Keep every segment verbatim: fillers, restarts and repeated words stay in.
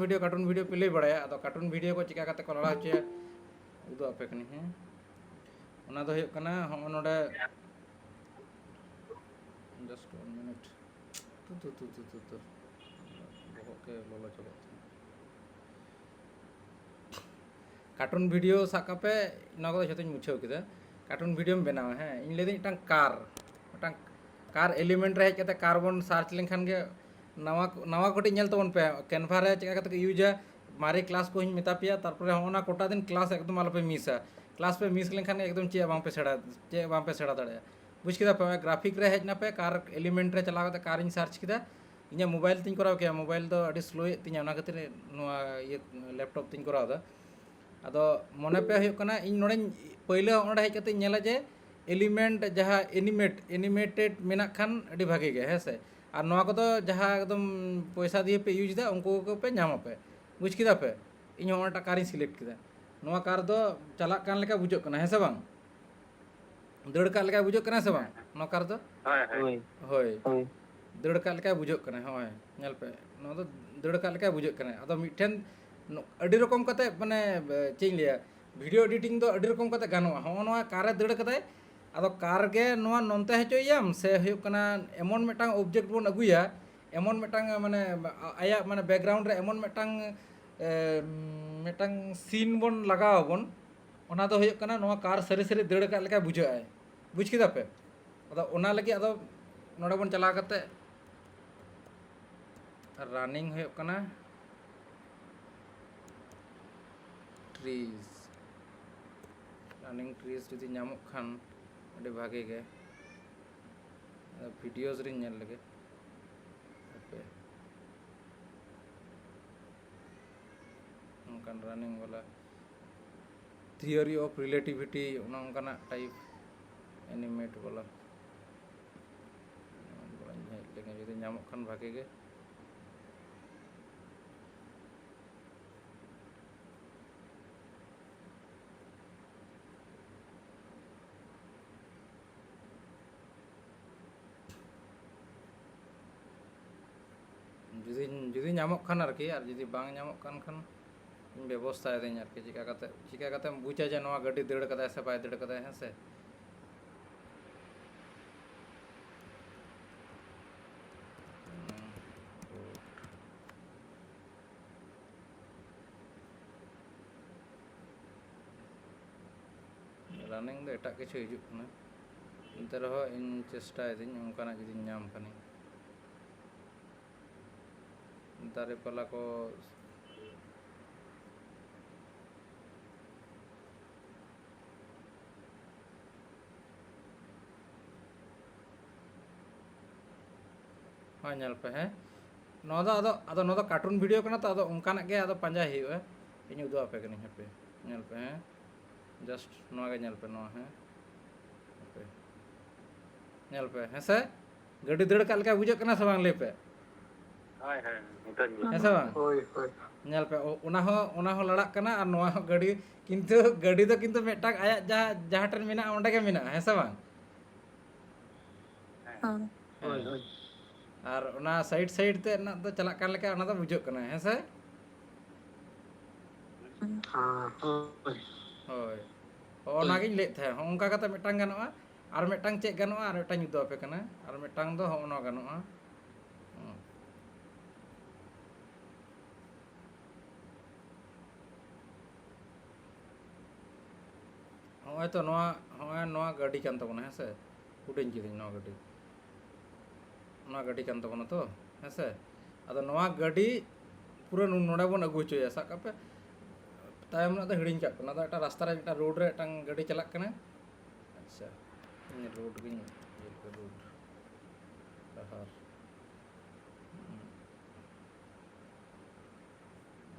Video, cartoon video ᱯᱮ ᱞᱟᱹᱭ ᱵᱟᱲᱟᱭᱟ, ᱟᱫᱚ ᱠᱟᱨᱴᱩᱱ ᱵᱷᱤᱰᱤᱭᱳ ᱠᱚ ᱪᱤᱠᱟ ᱠᱟᱛᱮ ᱠᱚ ᱞᱟᱲᱟᱣ ᱦᱚᱪᱚᱭᱟ, ᱩᱫᱩᱜ ᱟᱯᱮ ᱠᱟᱹᱱᱟᱹᱧ᱾ ᱦᱮᱸ, ᱚᱱᱟ ᱫᱚ ᱦᱩᱭᱩᱜ ᱠᱟᱱᱟ ᱦᱚᱸᱜᱼᱚ ᱱᱚᱰᱮ, just one minute, ᱛᱩ, ᱛᱩ, ᱛᱩ, ᱛᱩ, ᱛᱩ, ᱛᱩ᱾ ᱵᱚᱦᱚᱜ ᱜᱮ ᱞᱚᱞᱚ ᱪᱟᱵᱟᱜ ᱠᱟᱱᱟ᱾ ᱠᱟᱨᱴᱩᱱ ᱵᱷᱤᱰᱤᱭᱳ ᱥᱟᱵ ᱠᱟᱜ ᱯᱮ, ᱱᱚᱣᱟ ᱠᱚᱫᱚ ᱡᱷᱚᱛᱚᱧ ᱢᱩᱪᱷᱟᱹᱣ ᱠᱮᱫᱟ᱾ ᱠᱟᱨᱴᱩᱱ ᱵᱷᱤᱰᱤᱭᱳᱢ ᱵᱮᱱᱟᱣᱟ, ᱦᱮᱸ, ᱤᱧ ᱞᱟᱹᱭᱫᱟᱹᱧ ᱢᱤᱫᱴᱟᱝ ᱠᱟᱨ, ᱢᱤᱫᱴᱟᱝ ᱠᱟᱨ ᱮᱞᱤᱢᱮᱱᱴ ᱨᱮ ᱦᱮᱡ ᱠᱟᱛᱮ ᱠᱟᱨ ᱵᱚᱱ ᱥᱟᱨᱪ ᱞᱮᱱᱠᱷᱟᱱ ᱜᱮ, ᱱᱟᱣᱟ, ᱱᱟᱣᱟ ᱠᱟᱹᱴᱤᱡ ᱧᱮᱞ ᱛᱟᱵᱚᱱ ᱯᱮ, ᱠᱮᱱᱵᱷᱟ ᱨᱮ ᱪᱮᱫ ᱞᱮᱠᱟ ᱠᱟᱛᱮ ᱠᱚ ᱤᱭᱩᱡᱟ, ᱢᱟᱨᱮ ᱠᱞᱟᱥ ᱠᱚᱦᱚᱧ ᱢᱮᱛᱟ ᱯᱮᱭᱟ, ᱛᱟᱨᱯᱚᱨᱮ ᱦᱚᱸᱜᱼᱚ ᱱᱟ ᱠᱚᱴᱟ ᱫᱤᱱ ᱠᱞᱟᱥ ᱮᱠᱫᱚᱢ ᱟᱞᱚᱯᱮ ᱢᱤᱥᱟ᱾ ᱠᱞᱟᱥ ᱯᱮ ᱢᱤᱥ ᱞᱮᱱᱠᱷᱟᱱ ᱜᱮ ᱮᱠᱫᱚᱢ ᱪᱮᱫ ᱦᱚᱸ ᱵᱟᱝᱯᱮ ᱥᱮᱬᱟ, ᱪᱮᱫ ᱦᱚᱸ ᱵᱟᱝᱯᱮ ᱥᱮᱬᱟ ᱫᱟᱲᱮᱭᱟᱜᱼᱟ᱾ ᱵᱩᱡᱽ ᱠᱮᱫᱟ ᱯᱮ? ᱜᱨᱟᱯᱷᱤᱠ ᱨᱮ ᱦᱮᱡ ᱱᱟᱯᱮ, ᱠᱟᱨ ᱮᱞᱤᱢᱮᱱᱴ ᱨᱮ ᱪᱟᱞᱟᱣ ᱠᱟᱛᱮ ᱠᱟᱨᱤᱧ ᱥᱟᱨᱪ ᱠᱮᱫᱟ, ᱤᱧᱟᱹᱜ ᱢᱳᱵᱟᱭᱤᱞ ᱛᱤᱧ ᱠᱚᱨᱟᱣ ᱠᱮᱭᱟ, ᱢᱳᱵᱟᱭᱤᱞ ᱫᱚ ᱟᱹᱰᱤ ᱥᱞᱳᱭᱮᱫ ᱛᱤᱧᱟ, ᱚᱱᱟ ᱠᱷᱟᱹᱛᱤᱨ ᱱᱚᱣᱟ ᱤᱭᱟᱹ ᱞᱮᱯᱴᱚᱯ ᱛᱤᱧ ᱠᱚᱨᱟᱣ ᱮᱫᱟ᱾ ᱟᱫᱚ ᱢᱚᱱᱮ ᱯᱮ ᱦᱩᱭᱩᱜ ᱠᱟᱱᱟ, ᱤᱧ ᱱᱚᱰᱮᱧ ᱯᱟᱹᱭᱞᱟᱹ ᱚᱸᱰᱮ ᱦᱮᱡ ᱠᱟᱛᱮᱧ ᱧᱮᱞᱟ ᱡᱮ ᱮᱞᱤᱢᱮᱱᱴ ᱡᱟᱦᱟᱸ ᱮᱱᱤᱢᱮᱴ, ᱮᱱᱤᱢᱮᱴᱮᱰ ᱢᱮᱱᱟᱜ ᱠᱷᱟᱱ ᱟᱹᱰᱤ ᱵᱷᱟᱜᱮ ᱜᱮ, ᱦᱮᱸ ᱥᱮ? ᱟᱨ ᱱᱚᱣᱟ ᱠᱚᱫᱚ ᱡᱟᱦᱟᱸ ᱮᱠᱫᱚᱢ ᱯᱚᱭᱥᱟ ᱫᱤᱭᱮ ᱯᱮ ᱤᱭᱩᱡᱽ ᱮᱫᱟ, ᱩᱱᱠᱩ ᱠᱚᱯᱮ ᱧᱟᱢ ᱟᱯᱮ᱾ ᱵᱩᱡᱽ ᱠᱮᱫᱟ ᱯᱮ? ᱤᱧ ᱦᱚᱸ ᱚᱱᱟᱴᱟᱜ ᱠᱟᱨᱤᱧ ᱥᱤᱞᱮᱠᱴ ᱠᱮᱫᱟ᱾ ᱱᱚᱣᱟ ᱠᱟᱨ ᱫᱚ ᱪᱟᱞᱟᱜ ᱠᱟᱱ ᱞᱮᱠᱟ ᱵᱩᱡᱷᱟᱹᱜ ᱠᱟᱱᱟ, ᱦᱮᱸ ᱥᱮ ᱵᱟᱝ? ᱫᱟᱹᱲ ᱠᱟᱜ ᱞᱮᱠᱟᱭ ᱵᱩᱡᱷᱟᱹᱜ ᱠᱟᱱᱟ ᱥᱮ ᱵᱟᱝ ᱱᱚᱣᱟ ᱠᱟᱨ ᱫᱚ? ᱦᱳᱭ, ᱦᱳᱭ᱾ ᱦᱳᱭ᱾ ᱦᱳᱭ᱾ ᱦᱳᱭ᱾ ᱫᱟᱹᱲ ᱠᱟᱜ ᱞᱮᱠᱟᱭ ᱵᱩᱡᱷᱟᱹᱜ ᱠᱟᱱᱟ, ᱦᱚᱸᱜᱼᱚᱭ ᱧᱮᱞ ᱯᱮ, ᱱᱚᱣᱟ ᱫᱚ ᱫᱟᱹᱲ ᱠᱟᱜ ᱞᱮᱠᱟᱭ ᱵᱩᱡᱷᱟᱹᱜ ᱠᱟᱱᱟ᱾ ᱟᱫᱚ ᱢᱤᱫᱴᱷᱮᱱ ᱱᱚ-, ᱟᱹᱰᱤ ᱨᱚᱠᱚᱢ ᱠᱟᱛᱮ, ᱢᱟᱱᱮ, ᱪᱮᱫ ᱤᱧ ᱞᱟᱹᱭᱟ, ᱵᱷᱤᱰᱤᱭᱳ ᱮᱰᱤᱴᱤᱝ ᱫᱚ ᱟᱹᱰᱤ ᱨᱚᱠᱚᱢ ᱠᱟᱛᱮ ᱜᱟᱱᱚᱜᱼᱟ᱾ ᱦᱚᱸᱜᱼᱚ ᱱᱚᱣᱟ ᱠᱟᱨᱮ ᱫᱟᱹᱲ ᱠᱟᱫᱟᱭ, ᱟᱫᱚ ᱠᱟᱨ ᱜᱮ ᱱᱚᱣᱟ ᱱᱚᱱᱛᱮ ᱦᱚᱪᱚᱭᱮᱭᱟᱢ ᱥᱮ ᱦᱩᱭᱩᱜ ᱠᱟᱱᱟ ᱮᱢᱚᱱ ᱢᱤᱫᱴᱟᱝ ᱚᱵᱡᱮᱠᱴ ᱵᱚᱱ ᱟᱹᱜᱩᱭᱟ, ᱮᱢᱚᱱ ᱢᱤᱫᱴᱟᱝ, ᱢᱟᱱᱮ, ᱟᱭᱟᱜ, ᱢᱟᱱᱮ, ᱵᱮᱠᱜᱨᱟᱣᱩᱱᱰ ᱨᱮ ᱮᱢᱚᱱ ᱢᱤᱫᱴᱟᱝ, ᱮ, ᱢᱤᱫᱴᱟᱝ ᱥᱤᱱ ᱵᱚᱱ ᱞᱟᱜᱟᱣ ᱟᱵᱚᱱ, ᱚᱱᱟ ᱫᱚ ᱦᱩᱭᱩᱜ ᱠᱟᱱᱟ ᱱᱚᱣᱟ ᱠᱟᱨ ᱥᱟᱹᱨᱤ ᱥᱟᱹᱨᱤ ᱫᱟᱹᱲ ᱟᱠᱟᱫ ᱞᱮᱠᱟᱭ ᱵᱩᱡᱷᱟᱹᱜᱼᱟᱭ᱾ ᱵᱩᱡᱽ ᱠᱮᱫᱟ ᱯᱮ? ᱟᱫᱚ ᱚᱱᱟ ᱞᱟᱹᱜᱤᱫ ᱟᱫᱚ ᱱᱚᱰᱮ ᱵᱚᱱ ᱪᱟᱞᱟᱣ ᱠᱟᱛᱮ ᱨᱟᱱᱤᱝ ᱦᱩᱭᱩᱜ ᱠᱟᱱᱟ ᱴᱨᱤᱡᱽ᱾ ᱨᱟᱱᱤᱝ ᱴᱨᱤᱡᱽ ᱡᱩᱫᱤ ᱧᱟᱢᱚᱜ ᱠᱷᱟᱱ ᱟᱹᱰᱤ ᱵᱷᱟᱜᱮ ᱜᱮ᱾ ᱵᱷᱤᱰᱤᱭᱳᱥ ᱨᱤᱧ ᱧᱮᱞ ᱞᱮᱜᱮ᱾ ᱦᱟᱯᱮ᱾ ᱚᱱᱠᱟᱱ ᱨᱟᱱᱤᱝ ᱵᱟᱞᱟ, ᱛᱷᱤᱭᱳᱨᱤ ᱚᱯᱷ ᱨᱤᱞᱮᱴᱤᱵᱷᱤᱴᱤ, ᱚᱱᱮ ᱚᱱᱠᱟᱱᱟᱜ ᱴᱟᱭᱤᱯ ᱮᱱᱤᱢᱮᱴ ᱵᱟᱞᱟ᱾ ᱵᱟᱹᱧ ᱦᱮᱡ ᱞᱮᱱᱟ, ᱡᱩᱫᱤ ᱧᱟᱢᱚᱜ ᱠᱷᱟᱱ ᱵᱷᱟᱜᱮ ᱜᱮ᱾ ᱡᱩᱫᱤ, ᱡᱩᱫᱤ ᱧᱟᱢᱚᱜ ᱠᱷᱟᱱ ᱟᱨᱠᱤ, ᱟᱨ ᱡᱩᱫᱤ ᱵᱟᱝ ᱧᱟᱢᱚᱜ ᱠᱟᱱ ᱠᱷᱟᱱ ᱤᱧ ᱵᱮᱵᱚᱥᱛᱷᱟᱭᱮᱫᱟᱹᱧ ᱟᱨᱠᱤ, ᱪᱤᱠᱟ ᱠᱟᱛᱮ, ᱪᱤᱠᱟ ᱠᱟᱛᱮᱢ ᱵᱩᱡᱟ ᱡᱮ ᱱᱚᱣᱟ ᱜᱟᱹᱰᱤ ᱫᱟᱹᱲ ᱠᱟᱫᱟᱭ ᱥᱮ ᱵᱟᱭ ᱫᱟᱹᱲ ᱠᱟᱫᱟᱭ, ᱦᱮᱸ ᱥᱮ? Running ᱫᱚ ᱮᱴᱟᱜ ᱠᱤᱪᱷᱩ ᱦᱤᱡᱩᱜ ᱠᱟᱱᱟ, ᱮᱱᱛᱮ ᱨᱮᱦᱚᱸ ᱤᱧ ᱪᱮᱥᱴᱟᱭᱮᱫᱟᱹᱧ ᱚᱱᱠᱟᱱᱟᱜ ᱡᱩᱫᱤᱧ ᱧᱟᱢ ᱠᱷᱟᱱᱤᱧ᱾ ᱫᱟᱨᱮ ᱯᱟᱞᱟ ᱠᱚ᱾ ᱦᱳᱭ, ᱧᱮᱞ ᱯᱮ, ᱦᱮᱸ, ᱱᱚᱣᱟ ᱫᱚ ᱟᱫᱚ, ᱟᱫᱚ ᱱᱚᱣᱟ ᱫᱚ cartoon video ᱠᱟᱱᱟ ᱛᱚ, ᱟᱫᱚ ᱚᱱᱠᱟᱱᱟᱜ ᱜᱮ ᱟᱫᱚ ᱯᱟᱸᱡᱟᱭ ᱦᱩᱭᱩᱜᱼᱟ᱾ ᱤᱧ ᱩᱫᱩᱜ ᱟᱯᱮ ᱠᱟᱹᱱᱟᱹᱧ, ᱦᱟᱯᱮ, ᱧᱮᱞ ᱯᱮ, ᱦᱮᱸ, just ᱱᱚᱣᱟ ᱜᱮ ᱧᱮᱞ ᱯᱮ, ᱱᱚᱣᱟ, ᱦᱮᱸ, ᱦᱟᱯᱮ, ᱧᱮᱞ ᱯᱮ, ᱦᱮᱸ ᱥᱮ? ᱜᱟᱹᱰᱤ ᱫᱟᱹᱲ ᱠᱟᱜ ᱞᱮᱠᱟ ᱵᱩᱡᱷᱟᱹᱜ ᱠᱟᱱᱟ ᱥᱮ ᱵᱟᱝ, ᱞᱟᱹᱭ ᱯᱮ? ᱦᱳᱭ, ᱦᱳᱭ, ᱱᱤᱛᱚᱜ ᱧᱮᱞᱚᱜ ᱦᱮᱸ ᱥᱮ ᱠᱟᱱᱟ᱾ ᱵᱟᱝ? ᱦᱳᱭ, ᱦᱳᱭ᱾ ᱧᱮᱞ ᱯᱮ, ᱚ-, ᱚᱱᱟ ᱦᱚᱸ, ᱚᱱᱟ ᱦᱚᱸ ᱞᱟᱲᱟᱜ ᱠᱟᱱᱟ, ᱟᱨ ᱱᱚᱣᱟ ᱦᱚᱸ ᱜᱟᱹᱰᱤ, ᱠᱤᱱᱛᱩ ᱜᱟᱹᱰᱤ ᱫᱚ ᱠᱤᱱᱛᱩ ᱢᱤᱫᱴᱟᱝ ᱟᱭᱟᱜ ᱡᱟᱦᱟᱸ, ᱡᱟᱦᱟᱸ ᱴᱷᱮᱱ ᱢᱮᱱᱟᱜᱼᱟ, ᱚᱸᱰᱮ ᱜᱮ ᱢᱮᱱᱟᱜᱼᱟ, ᱦᱮᱸ ᱥᱮ ᱵᱟᱝ? ᱦᱮᱸ᱾ ᱦᱳᱭ, ᱦᱳᱭ᱾ ᱟᱨ ᱚᱱᱟ side side ᱛᱮ ᱨᱮᱱᱟᱜ ᱫᱚ ᱪᱟᱞᱟᱜ ᱠᱟᱱ ᱞᱮᱠᱟ, ᱚᱱᱟ ᱫᱚ ᱵᱩᱡᱷᱟᱹᱜ ᱠᱟᱱᱟ, ᱦᱮᱸ ᱥᱮ? ᱦᱮᱸ, ᱦᱳᱭ᱾ ᱦᱳᱭ᱾ ᱦᱚᱸᱜᱼᱚ ᱱᱟ ᱜᱤᱧ ᱞᱟᱹᱭᱮᱫ ᱛᱟᱦᱮᱸᱫ, ᱦᱚᱸᱜᱼᱚ ᱱᱚᱝᱠᱟ ᱠᱟᱛᱮ ᱢᱤᱫᱴᱟᱝ ᱜᱟᱱᱚᱜᱼᱟ᱾ ᱟᱨ ᱢᱤᱫᱴᱟᱝ ᱪᱮᱫ ᱜᱟᱱᱚᱜᱼᱟ? ᱟᱨ ᱢᱤᱫᱴᱟᱝ ᱩᱫᱩᱜ ᱟᱯᱮ ᱠᱟᱱᱟ᱾ ᱟᱨ ᱢᱤᱫᱴᱟᱝ ᱫᱚ ᱦᱚᱸᱜᱼᱚ ᱱᱚᱣᱟ ᱜᱟᱱᱚᱜᱼᱟ᱾ ᱦᱩᱸ᱾ ᱦᱚᱸᱜᱼᱚᱭ ᱛᱚ ᱱᱚᱣᱟ, ᱦᱚᱸᱜᱼᱚᱭ ᱱᱚᱣᱟ ᱜᱟᱹᱰᱤ ᱠᱟᱱ ᱛᱟᱵᱚᱱᱟ, ᱦᱮᱸ ᱥᱮ? ᱦᱩᱰᱤᱧ ᱠᱤᱫᱟᱹᱧ ᱱᱚᱣᱟ ᱜᱟᱹᱰᱤ᱾ ᱱᱚᱣᱟ ᱜᱟᱹᱰᱤ ᱠᱟᱱ ᱛᱟᱵᱚᱱᱟ ᱛᱚ, ᱦᱮᱸ ᱥᱮ? ᱟᱫᱚ ᱱᱚᱣᱟ ᱜᱟᱹᱰᱤ ᱯᱩᱨᱟᱹ ᱱᱚ-, ᱱᱚᱰᱮ ᱵᱚᱱ ᱟᱹᱜᱩ ᱦᱚᱪᱚᱭᱟ᱾ ᱥᱟᱵ ᱠᱟᱜ ᱯᱮ, ᱛᱟᱭᱚᱢ ᱨᱮᱱᱟᱜ ᱫᱚ ᱦᱤᱲᱤᱧ ᱠᱟᱜ ᱯᱮ᱾ ᱚᱱᱟ ᱫᱚ ᱮᱴᱟᱜ ᱨᱟᱥᱛᱟ ᱨᱮ, ᱢᱤᱫᱴᱟᱝ road ᱨᱮ ᱢᱤᱫᱴᱟᱝ ᱜᱟᱹᱰᱤ ᱪᱟᱞᱟᱜ ᱠᱟᱱᱟ᱾ ᱟᱪᱪᱷᱟ, ᱤᱧ road ᱜᱤᱧ ᱤᱭᱟᱹ ᱠᱮᱫᱟ, road, ᱰᱟᱦᱟᱨ᱾ ᱦᱩᱸ᱾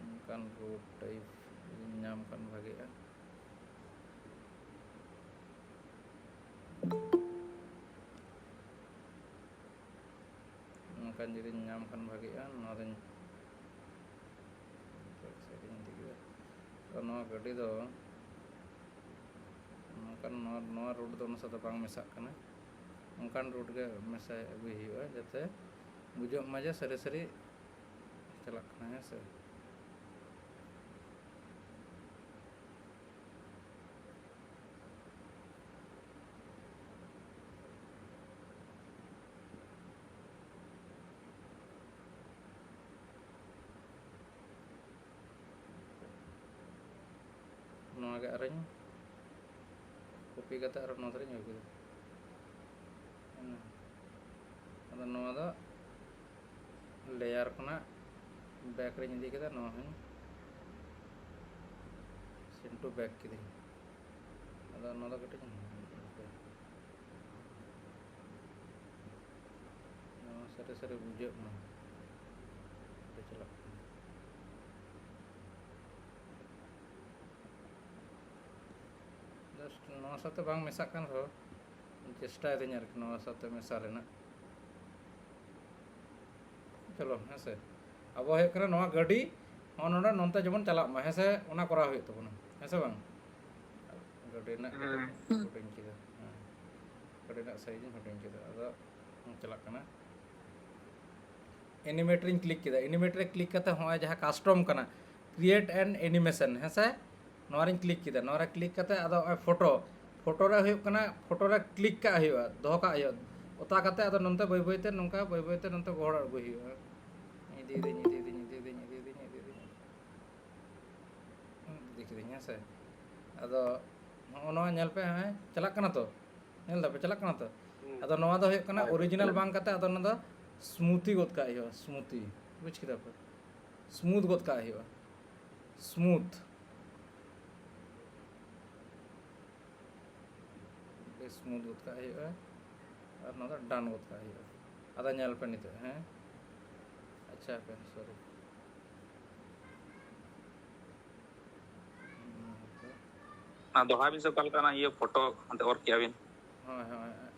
ᱚᱱᱠᱟᱱ road type ᱡᱩᱫᱤᱧ ᱧᱟᱢ ᱠᱷᱟᱱ ᱵᱷᱟᱜᱮᱜᱼᱟ᱾ ᱚᱱᱠᱟᱱ ᱡᱩᱫᱤᱧ ᱧᱟᱢ ᱠᱷᱟᱱ ᱵᱷᱟᱜᱮᱜᱼᱟ, ᱱᱚᱣᱟ ᱫᱚᱧ ᱵᱮᱠ ᱥᱟᱭᱤᱰ ᱤᱧ ᱤᱫᱤ ᱠᱮᱫᱟ᱾ ᱛᱚ, ᱱᱚᱣᱟ ᱜᱟᱹᱰᱤ ᱫᱚ ᱱᱚᱝᱠᱟᱱ, ᱱᱚᱣᱟ, ᱱᱚᱣᱟ road ᱫᱚ ᱚᱱᱟ ᱥᱟᱶ ᱫᱚ ᱵᱟᱝ ᱢᱮᱥᱟᱜ ᱠᱟᱱᱟ᱾ ᱚᱱᱠᱟᱱ road ᱜᱮ ᱢᱮᱥᱟ ᱟᱹᱜᱩᱭ ᱦᱩᱭᱩᱜᱼᱟ, ᱡᱟᱛᱮ ᱵᱩᱡᱷᱟᱹᱜ ᱢᱟ ᱡᱮ ᱥᱟᱹᱨᱤ ᱥᱟᱹᱨᱤ ᱪᱟᱞᱟᱜ ᱠᱟᱱᱟ, ᱦᱮᱸ ᱥᱮ᱾ ᱱᱚᱣᱟ ᱜᱮ ᱟᱨᱚᱧ ᱠᱚᱯᱤ ᱠᱟᱛᱮ ᱟᱨᱚ ᱱᱚᱣᱟ ᱫᱷᱟᱨᱮᱧ ᱟᱹᱜᱩ ᱠᱮᱫᱟ᱾ ᱦᱮᱸ᱾ ᱟᱫᱚ ᱱᱚᱣᱟ ᱫᱚ ᱞᱮᱭᱟᱨ ᱠᱷᱚᱱᱟᱜ ᱵᱮᱠ ᱨᱤᱧ ᱤᱫᱤ ᱠᱮᱫᱟ, ᱱᱚᱣᱟ ᱦᱚᱸᱧ ᱥᱮᱱ ᱴᱩ ᱵᱮᱠ ᱠᱤᱫᱟᱹᱧ᱾ ᱟᱫᱚ ᱱᱚᱣᱟ ᱫᱚ ᱠᱟᱹᱴᱤᱡ ᱱᱚᱣᱟ ᱥᱟᱹᱨᱤ ᱥᱟᱹᱨᱤ ᱵᱩᱡᱷᱟᱹᱜ ᱢᱟ᱾ ᱚᱸᱰᱮ ᱪᱟᱞᱟᱜ ᱠᱟᱱᱟ᱾ Just ᱱᱚᱣᱟ ᱥᱟᱶᱛᱮ ᱵᱟᱝ ᱢᱮᱥᱟᱜ ᱠᱟᱱ ᱨᱮᱦᱚᱸ, ᱪᱮᱥᱴᱟᱭ ᱫᱟᱹᱧ ᱟᱨᱠᱤ ᱱᱚᱣᱟ ᱥᱟᱶᱛᱮ ᱢᱮᱥᱟ ᱨᱮᱱᱟᱜ᱾ ᱪᱚᱞᱚ, ᱦᱮᱸ ᱥᱮ, ᱟᱵᱚ ᱦᱩᱭᱩᱜ ᱠᱟᱱᱟ ᱱᱚᱣᱟ ᱜᱟᱹᱰᱤ ᱦᱚᱸ ᱱᱚᱰᱮ ᱱᱚᱱᱛᱮ ᱡᱮᱢᱚᱱ ᱪᱟᱞᱟᱜ ᱢᱟ, ᱦᱮᱸ ᱥᱮ, ᱚᱱᱟ ᱠᱚᱨᱟᱣ ᱦᱩᱭᱩᱜ ᱛᱟᱵᱚᱱᱟ, ᱦᱮᱸ ᱥᱮ ᱵᱟᱝ? ᱜᱟᱹᱰᱤ ᱨᱮᱱᱟᱜ ᱠᱟᱹᱴᱤᱡ ᱦᱩᱰᱤᱧ ᱠᱮᱫᱟ, ᱦᱮᱸ, ᱜᱟᱹᱰᱤ ᱨᱮᱱᱟᱜ ᱥᱟᱭᱤᱡᱽ ᱤᱧ ᱦᱩᱰᱤᱧ ᱠᱮᱫᱟ, ᱟᱫᱚ ᱪᱟᱞᱟᱜ ᱠᱟᱱᱟ᱾ ᱮᱱᱤᱢᱮᱴ ᱨᱤᱧ ᱠᱞᱤᱠ ᱠᱮᱫᱟ᱾ ᱮᱱᱤᱢᱮᱴ ᱨᱮ ᱠᱞᱤᱠ ᱠᱟᱛᱮ ᱦᱚᱸᱜᱼᱚᱭ ᱡᱟᱦᱟᱸ ᱠᱟᱥᱴᱚᱢ ᱠᱟᱱᱟ, ᱠᱨᱤᱭᱮᱴ ᱮᱱ ᱮᱱᱤᱢᱮᱥᱚᱱ, ᱦᱮᱸ ᱥᱮ? ᱱᱚᱣᱟ ᱨᱤᱧ ᱠᱞᱤᱠ ᱠᱮᱫᱟ᱾ ᱱᱚᱣᱟ ᱨᱮ ᱠᱞᱤᱠ ᱠᱟᱛᱮ ᱟᱫᱚ ᱱᱚᱜᱼᱚᱭ ᱯᱷᱳᱴᱳ, ᱯᱷᱳᱴᱳ ᱨᱮ ᱦᱩᱭᱩᱜ ᱠᱟᱱᱟ, ᱯᱷᱳᱴᱳ ᱨᱮ ᱠᱞᱤᱠ ᱠᱟᱜ ᱦᱩᱭᱩᱜᱼᱟ, ᱫᱚᱦᱚ ᱠᱟᱜ ᱦᱩᱭᱩᱜᱼᱟ᱾ ᱚᱛᱟ ᱠᱟᱛᱮ ᱟᱫᱚ ᱱᱚᱱᱛᱮ ᱵᱟᱹᱭ ᱵᱟᱹᱭ ᱛᱮ, ᱱᱚᱝᱠᱟ ᱵᱟᱹᱭ ᱵᱟᱹᱭ ᱛᱮ ᱱᱚᱱᱛᱮ ᱜᱚᱦᱚᱲ ᱟᱹᱜᱩᱭ ᱦᱩᱭᱩᱜᱼᱟ᱾ ᱤᱫᱤᱭᱮᱫᱟᱹᱧ, ᱤᱫᱤᱭᱮᱫᱟᱹᱧ, ᱤᱫᱤᱭᱮᱫᱟᱹᱧ, ᱤᱫᱤᱭᱮᱫᱟᱹᱧ᱾ ᱤᱫᱤ ᱠᱤᱫᱟᱹᱧ, ᱦᱮᱸ ᱥᱮ᱾ ᱟᱫᱚ ᱱᱚᱜᱼᱚ ᱱᱚᱣᱟ ᱧᱮᱞ ᱯᱮ, ᱦᱮᱸ, ᱪᱟᱞᱟᱜ ᱠᱟᱱᱟ ᱛᱚ? ᱧᱮᱞ ᱫᱟᱯᱮ, ᱪᱟᱞᱟᱜ ᱠᱟᱱᱟ ᱛᱚ? ᱦᱩᱸ᱾ ᱟᱫᱚ ᱱᱚᱣᱟ ᱫᱚ ᱦᱩᱭᱩᱜ ᱠᱟᱱᱟ ᱦᱳᱭ, ᱦᱳᱭ, original ᱪᱟᱞᱟᱜ ᱵᱟᱝ ᱠᱟᱛᱮ, ᱟᱫᱚ ᱚᱱᱟ ᱫᱚ ᱥᱢᱩᱛᱷᱤ ᱜᱚᱫ ᱠᱟᱜ ᱦᱩᱭᱩᱜᱼᱟ, ᱥᱢᱩᱛᱷᱤ᱾ ᱵᱩᱡᱽ ᱠᱮᱫᱟ ᱯᱮ? ᱥᱢᱩᱛᱷ ᱜᱚᱫ ᱠᱟᱜ ᱦᱩᱭᱩᱜᱼᱟ, ᱥᱢᱩᱛᱷ᱾ ᱵᱮᱥ ᱥᱢᱩᱛᱷ ᱜᱚᱫ ᱠᱟᱜ ᱦᱩᱭᱩᱜᱼᱟ᱾ ᱟᱨ ᱱᱚᱣᱟ ᱫᱚ ᱰᱟᱱ ᱜᱚᱫ ᱠᱟᱜ ᱦᱩᱭᱩᱜᱼᱟ᱾ ᱟᱫᱚ ᱧᱮᱞ ᱯᱮ ᱱᱤᱛᱚᱜ, ᱦᱮᱸ? ᱟᱪᱪᱷᱟ, ᱦᱟᱯᱮ, ᱥᱚᱨᱤ᱾ ᱟᱨ ᱫᱚᱦᱲᱟᱭ ᱵᱤᱱ ᱥᱮ ᱚᱠᱟ ᱞᱮᱠᱟᱱᱟᱜ ᱤᱭᱟᱹ ᱯᱷᱳᱴᱳ ᱦᱟᱱᱛᱮ ᱚᱨ ᱠᱮᱜᱼᱟ ᱵᱤᱱ? ᱦᱳᱭ, ᱦᱳᱭ, ᱦᱳᱭ᱾